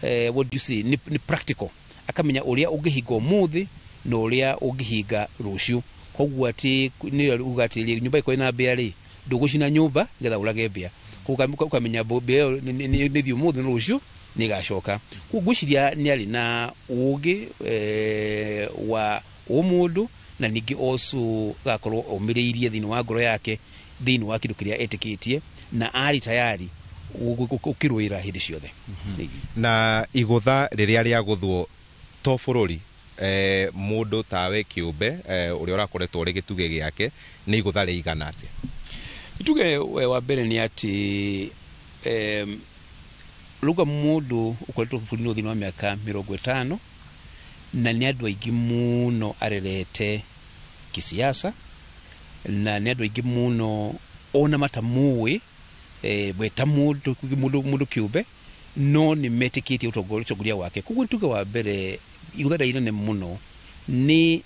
what do you say, nĩ practical, akamenya ũrĩa ũngĩhinga ũmũthĩ na ũrĩa ũngĩhinga rũciũ. Koguo atĩ nĩ uga atĩ nyũmba ĩkorwo ĩna mbĩa rĩ, ndũgũcina nyũmba nĩgetha ũrage mbĩa, koguo ũkamenya mbĩa ĩyo nĩ thiĩ ũmũthĩ na rũciũ nĩ ĩgacoka. Koguo ngwĩciria nĩ arĩ na ũgĩ wa ũmũndũ, na ningĩ also agakorwo omĩrĩirie thĩinĩ wa ngoro yake thĩinĩ wa kĩndũ kĩrĩa etĩkĩtie, na arĩ tayari gũkĩrũĩra hĩndĩ ciothe. Na igũtha rĩrĩa rĩagũthwo to bũrũri, mũndũ tawe kĩũmbe ũrĩa ũrakoretwo ũrĩ gĩtugĩ gĩake, nĩ igũtha rĩigana atĩa? Tuge wa mbere nĩ atĩ rauga mũndũ ũkoretwo bũrũri-inĩ thĩinĩ wa mĩaka 50 na nĩ andũ aingĩ mũno arerete kisiasa, na nĩ andũ aingĩ mũno ona matamũĩ we ta mũndũ kĩũmbe, no nĩ metĩkĩtie ũtongoria wake. Koguo tuge wa mbere igũtha rĩrĩa inene mũno nĩ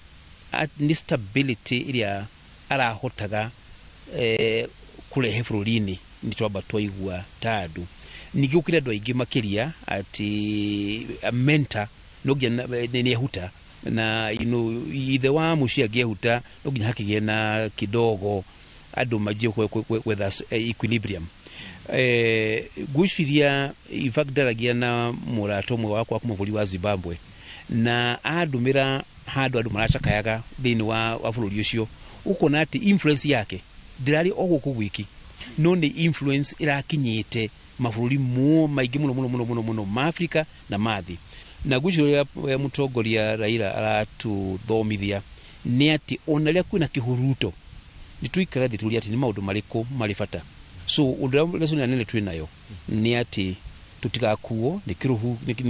stability ĩrĩa arahotaga kurehe bũrũri-inĩ nĩ twamba twaigua ta andũ. Ningĩ gũkĩrĩ andũ aingĩ makĩria atĩ mentor no nginya nĩ ehuta na ithe wa mũciĩ angĩehuta no nginya hakĩgĩe na kidogo andũ manjie gwetha equilibrium. Ngwĩciria in fact ndaragia na mũrata ũmwe wakwa kuma bũrũri wa Zimbabwe na andũmĩra handũ andũ maracakayaga thĩinĩ wa bũrũri ũcio, ũkona atĩ influence yake ndĩrarĩ o gũkũ gwiki, no nĩ influence ĩrakinyĩte mabũrũri maingĩ mũno mũno mũno mũno mũno ma Afrika na ma thĩ. Na ngwĩciria ũrĩa mũtongoria Raila aratũthomithia nĩ atĩ ona rĩrĩa kwĩna kĩhuruto nĩ tũikare thĩ tũrie atĩ nĩ maũndũ marĩkũ marĩ bata. So ũndũ ũrĩa lesson nene twĩ nayo nĩ atĩ tũtigakuo nĩ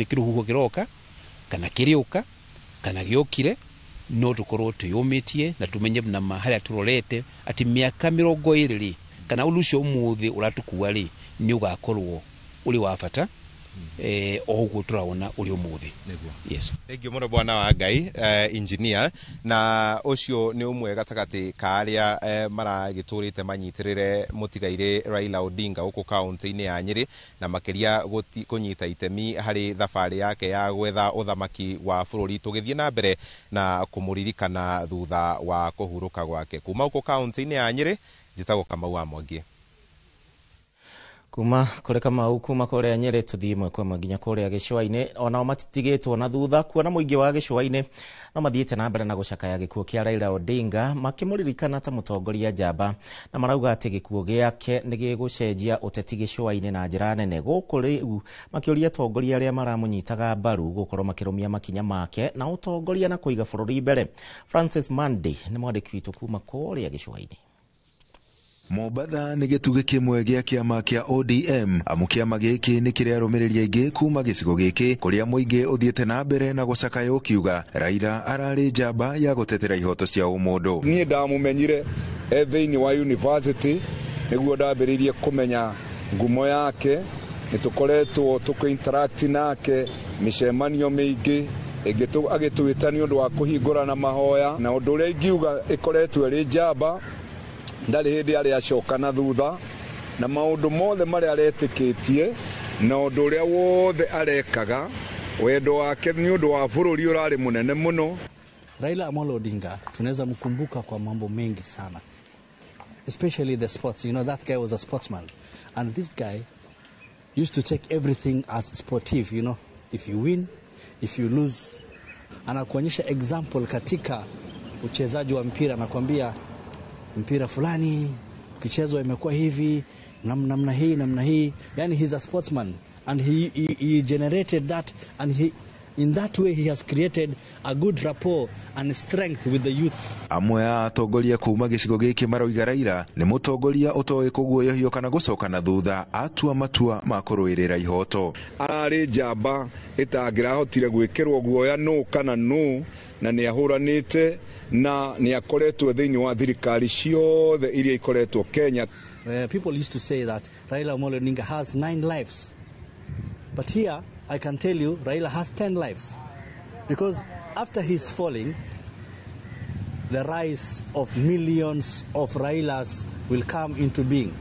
kĩrũhuho kĩroka kana kĩrĩũka kana gĩokire, no tũkorwo twĩyũmĩtie na tũmenye nama harĩa tũrorete atĩ mĩaka 20 rĩ kana ũndũ ũcio ũmũthĩ ũratũkua rĩ nĩ ũgakorwo ũrĩ wa bata o ũguo tũrawona ũrĩ ũmũthĩ. Yes. Thank you mũno bwana wa Ngai, engineer, na ũcio nĩ ũmwe gatagatĩ ka arĩa maragĩtũrĩte manyitĩrĩre mũtigairĩ Raila Odinga gũkũ kaũntĩ-inĩ ya Nyĩrĩ, na makĩria kũnyita itemi harĩ thabarĩ yake ya gwetha ũthamaki wa bũrũri, tũgĩthiĩ na mbere na kũmũririkana thutha wa kũhurũka gwake. Kuma gũkũ kaũntĩ-inĩ ya Nyĩrĩ, njĩtagwo Kamau wa Mwangi. Kuma kũrĩ Kamau kuma kũrĩa Nyĩrĩ tũthiĩ ĩmwe kwa ĩmwe nginya kũrĩa gĩcũa-inĩ. Onao matitigĩtwo na thutha kuona mũingĩ wa gĩcũa-inĩ no mathiĩte na mbere na gũcakaya gĩkuũ kĩa Raila Odinga makĩmũririkana ta mũtongoria njamba, na marauga atĩ gĩkuũ gĩake nĩ gĩgũcenjia ũteti gĩcũa-inĩ na njĩra nene. Gũkũ rĩu makĩũria atongoria arĩa maramũnyitaga mbaru gũkorwo makĩrũmia makinya make na ũtongoria na kũiga bũrũri mbere. Francis Monday nĩ mwandĩki witũ kuma kũrĩa gĩcũa-inĩ. Mombatha nĩ gĩtugĩ kĩmwe gĩa kĩama kĩa ODM, amu kĩama gĩkĩ nĩ kĩrĩ arũmĩrĩri aingĩ kuma gĩcigo gĩkĩ kũrĩa mũingĩ ũthiĩte na mbere na gũcakaya ũkiuga Raila ararĩ njamba ya gũtetera ihoto cia ũmũndũ. Niĩ ndamũmenyire e thĩinĩ wa university, nĩguo ndambĩrĩirie kũmenya ngumo yake, nĩ tũkoretwo tũkĩ-interact nake mĩcemanio mĩingĩ agĩtwĩta nĩ ũndũ wa kũhingũrana mahoya, na ũndũ ũrĩa ingiuga ĩkoretwo ĩrĩ njamba ndarĩ hĩndĩ arĩa acoka na thutha, na maũndũ mothe marĩa aretĩkĩtie na ũndũ ũrĩa wothe arekaga, wendo wake nĩ ũndũ wa bũrũri ũrarĩ mũnene mũno. Raila Amolo Odinga tunaweza mkumbuka kwa mambo mengi sana, especially the sports. You know, that guy was a sportsman, and this guy used to take everything as sportive. You know, if you win, if you lose. Anakuonyesha example katika uchezaji wa mpira, anakuambia mpira fulani ukichezwa imekuwa hivi, namna hii, namna hii. Yani he's a sportsman, and he generated that, and he in that way he has created a good rapport and strength with the youths. Amwe a atongoria kuma gĩcigo gĩkĩ maroiga Raila nĩ mũtongoria ũtoĩ kũguoyohio kana gũcoka na thutha atua matua ma kũrũĩrĩra ihoto. Ararĩ njamba ĩtangĩrahotire gwĩkĩrwo guoya nũ kana nũ, na nĩ ahũranĩte na nĩ akoretwo thĩinĩ wa thirikari ciothe iria ikoretwo Kenya. People used to say that Raila Amolo Odinga has 9 lives, but here I can tell you Raila has 10 lives, because after his falling, the rise of millions of Railas will come into being.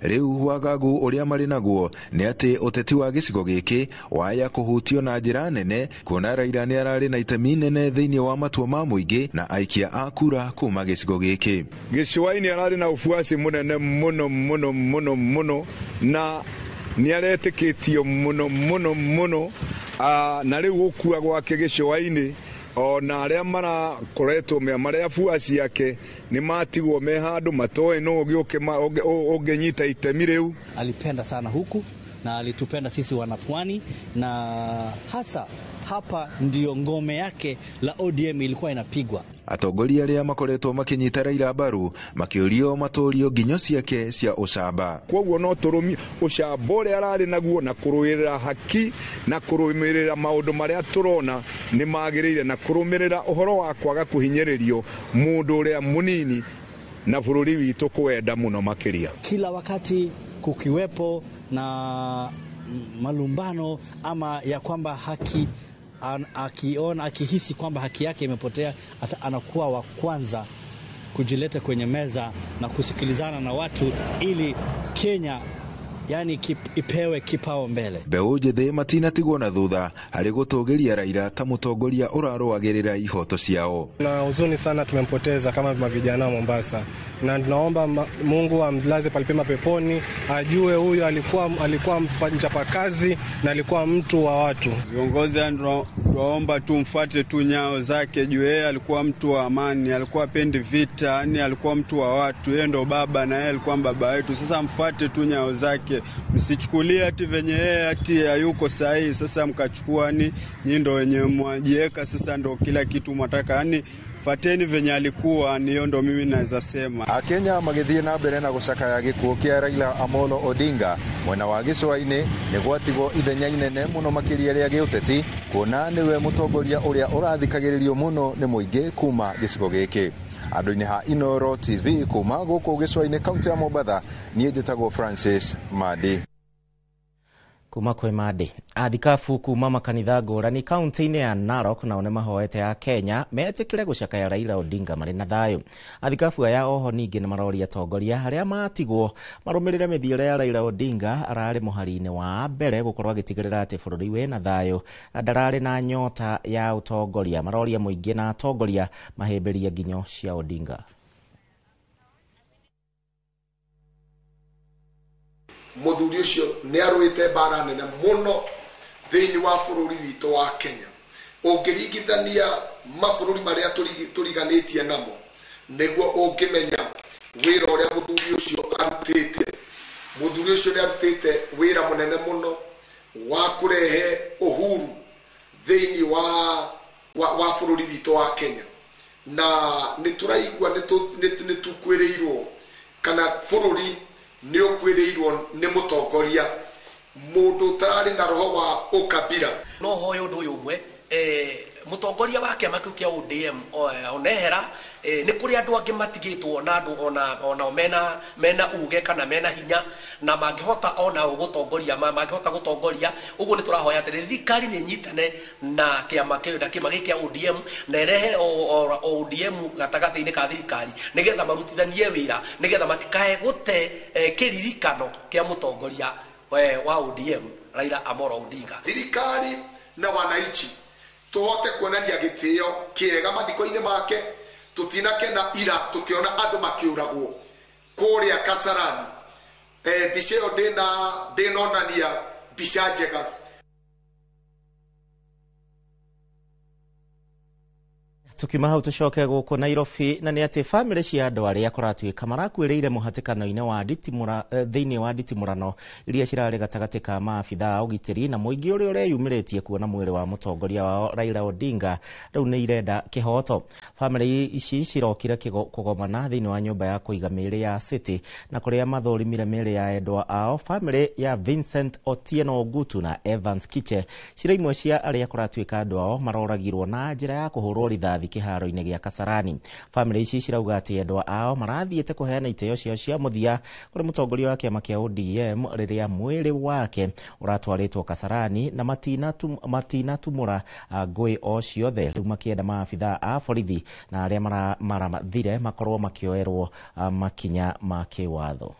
Rĩu wagagu ũrĩa marĩ naguo nĩ atĩ ũteti wa gĩcigo gĩkĩ waya kũhutio na njĩra nene, kuona Raila nĩ ararĩ na itemi nene thĩinĩ wa matua ma mũingĩ na aikia a kura kuma gĩcigo gĩkĩ. Gĩcũa-inĩ ararĩ na ũbuaci mũnene mũno mũno mũno mũno, na nĩ aretĩkĩtio mũno mũno mũno, na rĩu gũkua gwake gĩcũa-inĩ ona arĩa marakoretwo marĩ abuaci ake nĩ matigwo me handũ matoĩ nũ ũngĩ ũngĩnyita itemi rĩu. Alipenda sana huku na alitupenda sisi wanapwani, na hasa hapa ndio ngome yake la ODM ilikuwa inapigwa. Atongoria arĩa makoretwo makĩnyita Raila mbaru makĩũrio matũrio nginyo ciake cia ũcamba. Koguo no tũrũmie ũcamba ũrĩa ararĩ naguo na kũrũĩrĩra haki na kũrũmĩrĩra maũndũ marĩa tũrona nĩ magĩrĩire, na kũrũmĩrĩra ũhoro wa kwaga kũhinyĩrĩrio mũndũ ũrĩa mũnini na bũrũri witũ kũwenda mũno makĩria. Kila wakati kukiwepo na malumbano ama ya kwamba haki, akiona akihisi kwamba haki yake imepotea, anakuwa wa kwanza kujileta kwenye meza na kusikilizana na watu ili Kenya yani ipewe kipao mbele. Mbeũ njĩthĩ matinatigwo na thutha harĩ gũtũgĩria Raila ta mũtongoria ũrarũagĩrĩra ihoto ciao. Na huzuni sana tumempoteza kama mavijana wa Mombasa, na tunaomba Mungu amlaze palipema peponi, ajue huyu alikuwa mchapakazi na alikuwa mtu wa watu. Viongozi tunaomba tumfuate tu nyayo zake, juu yeye alikuwa mtu wa amani, alikuwa pendi vita, yani alikuwa mtu wa watu. Yeye ndo baba na yeye alikuwa baba wetu. Sasa mfuate tu nyayo zake, msichukulie ati venye yeye ati hayuko sahihi, sasa mkachukua ni nyinyi ndo wenye mwajieka, sasa ndo kila kitu mwataka. Yani fateni venye alikuwa, niyo ndo mimi naweza sema. Akenya magĩthiĩ na mbere na gũcakaya gĩkuũ kĩa Raila Amolo Odinga mwena wa gĩcũa-inĩ nĩ gwatigwo ithenya inene mũno makĩria rĩa gĩũteti, kuona nĩwe mũtongoria ũrĩa ũrathikagĩrĩrio mũno nĩ mũingĩ kuma gĩcigo gĩkĩ. Andũ-inĩ ha Inooro TV kuma gũkũ gĩcũa-inĩ kaunti ya Mombatha, niĩ njĩtagwo Francis Madi. Kuma kwĩ Madi. Athikabu kuma makanitha ngũrani kaunti-inĩ ya Narok nao nĩmahoete a Kenya metĩkĩre gũcakaya Raila Odinga marĩ na thayũ. Athikabu aya oho ningĩ nĩmaroria atongoria arĩa matigwo marũmĩrĩre mĩthiĩre ya Raila Odinga ararĩ mũhari-inĩ wa mbere gũkorwo agĩtigĩrĩra atĩ bũrũri wĩna thayũ na ndararĩ na nyota ya ũtongoria. Maroria mũingĩ na atongoria mahĩmbĩrie nginyo cia Odinga. Mũthuri ũcio nĩ arũĩte mbara nene mũno thĩinĩ wa bũrũri witũ wa Kenya. Ũngĩringithania mabũrũri marĩa tũriganĩtie namo, nĩguo ũngĩmenya wĩra ũrĩa mũthuri ũcio arutĩte. Mũthuri ũcio nĩ arutĩte wĩra mũnene mũno wa kũrehe uhuru thĩinĩ wa bũrũri witũ wa Kenya, na nĩ tũraigua nĩ tũkwĩrĩirwo kana bũrũri nĩ ũkwĩrĩirwo nĩ mũtongoria mũndũ ũtararĩ na roho wa ũkabira. No hoyo ũndũ ũyũ ũmwe, mũtongoria wa kĩama kĩu kĩa ODM onehera, nĩ kũrĩ andũ angĩ matigĩtwo na andũ ona mena uge kana mena hinya na mangĩhota onao gũtongoria, mangĩhota gũtongoria. Ũguo nĩ tũrahoya atĩ thirikari nĩ ĩnyitane na kĩama kĩu na kĩama gĩkĩ kĩa ODM na ĩrehe ODM gatagatĩ-inĩ ka thirikari nĩgetha marutithanie wĩra nĩgetha matikae gũte kĩririkano kĩa mũtongoria wa ODM Raila Amolo Odinga. Thirikari na wananchi tuhote kuonania gĩtĩo kĩega mathiko-inĩ make, tũtinakena ira tũkĩona andũ makĩũragwo kũrĩa Kasarani. Mbica ĩyo ndĩnonania mbica njega. Tukiuma hau tucoke gũkũ Nairobi, na nĩ atĩ bamĩrĩ cia andũ arĩa kũratuĩka marakuĩrĩire mũhatĩkano-inĩ wa thĩinĩ wa nditimũrano iria cirarĩ gatagatĩ ka maabitha a ũgitĩri na mũingĩ ũrĩa ũreyumĩrĩtie kuona mwĩrĩ wa mũtongoria wao Raila Odinga rĩu nĩ irenda kĩhoto. Bamĩrĩ ici cirokire kũgomana thĩinĩ wa nyũmba ya kũiga mĩĩrĩ ya City na kũrĩa mathũrimire mĩĩrĩ ya endwa ao. Bamĩrĩ ya Vincent Otieno Ogutu na Evans Kiche cirĩ imwe cia arĩa kũratuĩka andũ ao maroragirwo na njĩra ya kũhũrwo rithathi kĩharo-inĩ gĩa Kasarani. Bamĩrĩ ici cirauga atĩ endwa ao marathiĩte kũheana itĩo ciao cia mũthia kũrĩ mũtongoria wa kĩama kĩa ODM rĩrĩa mwĩrĩ wake ũratwarĩtwo Kasarani na matinatumũra ngũĩ o ciothe, rĩu makĩenda maabitha a borithi na arĩa marathire makorwo makĩoerwo makinya ma kĩwatho.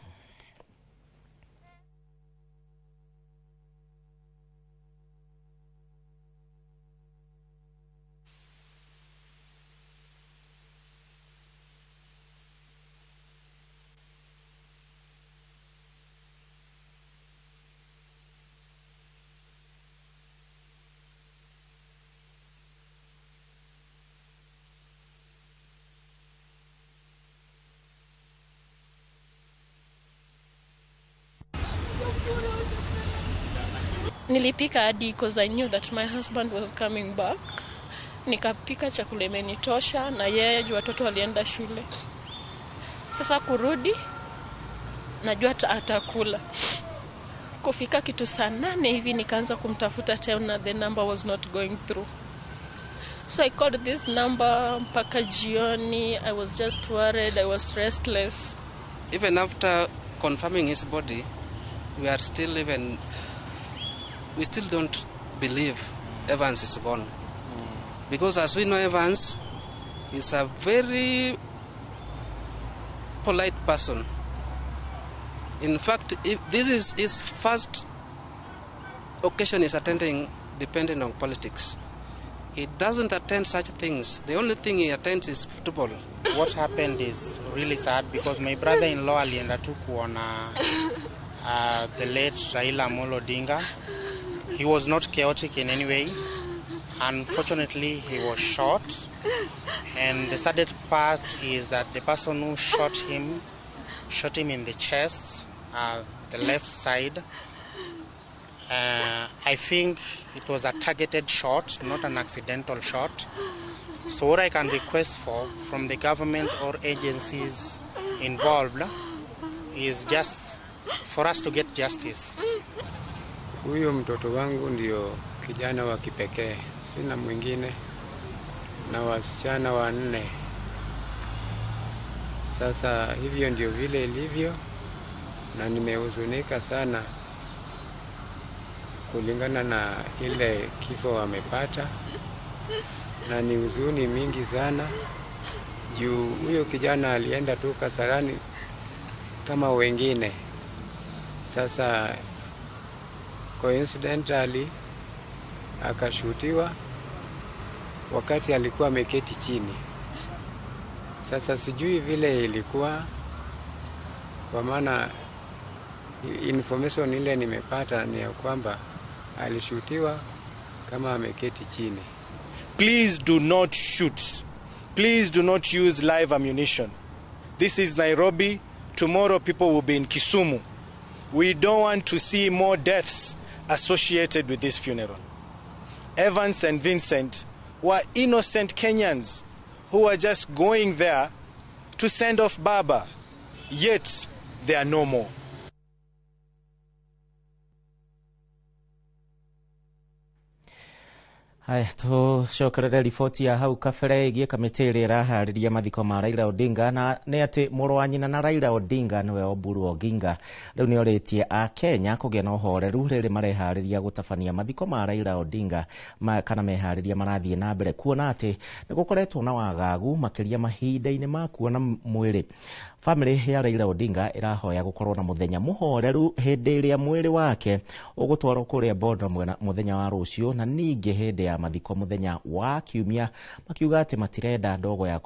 Nilipika hadi because I knew that my husband was coming back. Nikapika chakula imenitosha na yeye juu watoto walienda shule. Sasa kurudi najua atakula. Kufika kitu saa 8 hivi nikaanza kumtafuta tena, the number was not going through. So I called this number mpaka jioni. I was just worried, I was restless. Even after confirming his body, we are still we still don't believe Evans is gone. Because as we know, Evans is a very polite person. In fact, if this is his first occasion he's attending, depending on politics. He doesn't attend such things. The only thing he attends is football. What happened is really sad because my brother-in-law alienda tu kuona the late Raila Amolo Odinga. He was not chaotic in any way. Unfortunately, he was shot. And the saddest part is that the person who shot him in the chest, the left side. I think it was a targeted shot, not an accidental shot. So what I can request for from the government or agencies involved is just for us to get justice. Huyo mtoto wangu ndio kijana wa kipekee, sina mwingine, na wasichana wanne. Sasa hivyo ndio vile ilivyo, na nimehuzunika sana kulingana na ile kifo wamepata, na ni huzuni mingi sana juu huyo kijana alienda tu Kasarani kama wengine. Sasa coincidentally akashutiwa wakati alikuwa ameketi chini. Sasa sijui vile ilikuwa, kwa maana information ile nimepata ni ya kwamba alishutiwa kama ameketi chini. Please do not shoot. Please do not use live ammunition. This is Nairobi. Tomorrow people will be in Kisumu. We don't want to see more deaths associated with this funeral. Evans and Vincent were innocent Kenyans who were just going there to send off Baba. Yet they are no more. Haya, tucokerere riboti ya hau kabere ĩgiĩ kamĩtĩ ĩrĩa ĩraharĩria mathiko ma Raila Odinga, na nĩ atĩ mũrũ wa nyina na Raila Odinga nĩwe Oburu Oginga rĩu nĩ orĩtie a Kenya kũgĩa na ũhoreru rĩrĩ mareharĩria gũtabania mathiko ma Raila Odinga kana meharĩria marathiĩ na mbere kuona atĩ nĩ gũkoretwo na wagagu makĩria mahinda-inĩ ma kuona mwĩrĩ. Famĩlĩ ya Raila Odinga ĩrahoya gũkorwo na mũthenya mũhoreru hĩndĩ ĩrĩa mwĩrĩ wake ũgũtwarwo kũrĩa Bondo mũthenya wa rũciũ, na ningĩ hĩndĩ ya mathiko mũthenya wa kiumia, makiuga atĩ matirenda ndogo ya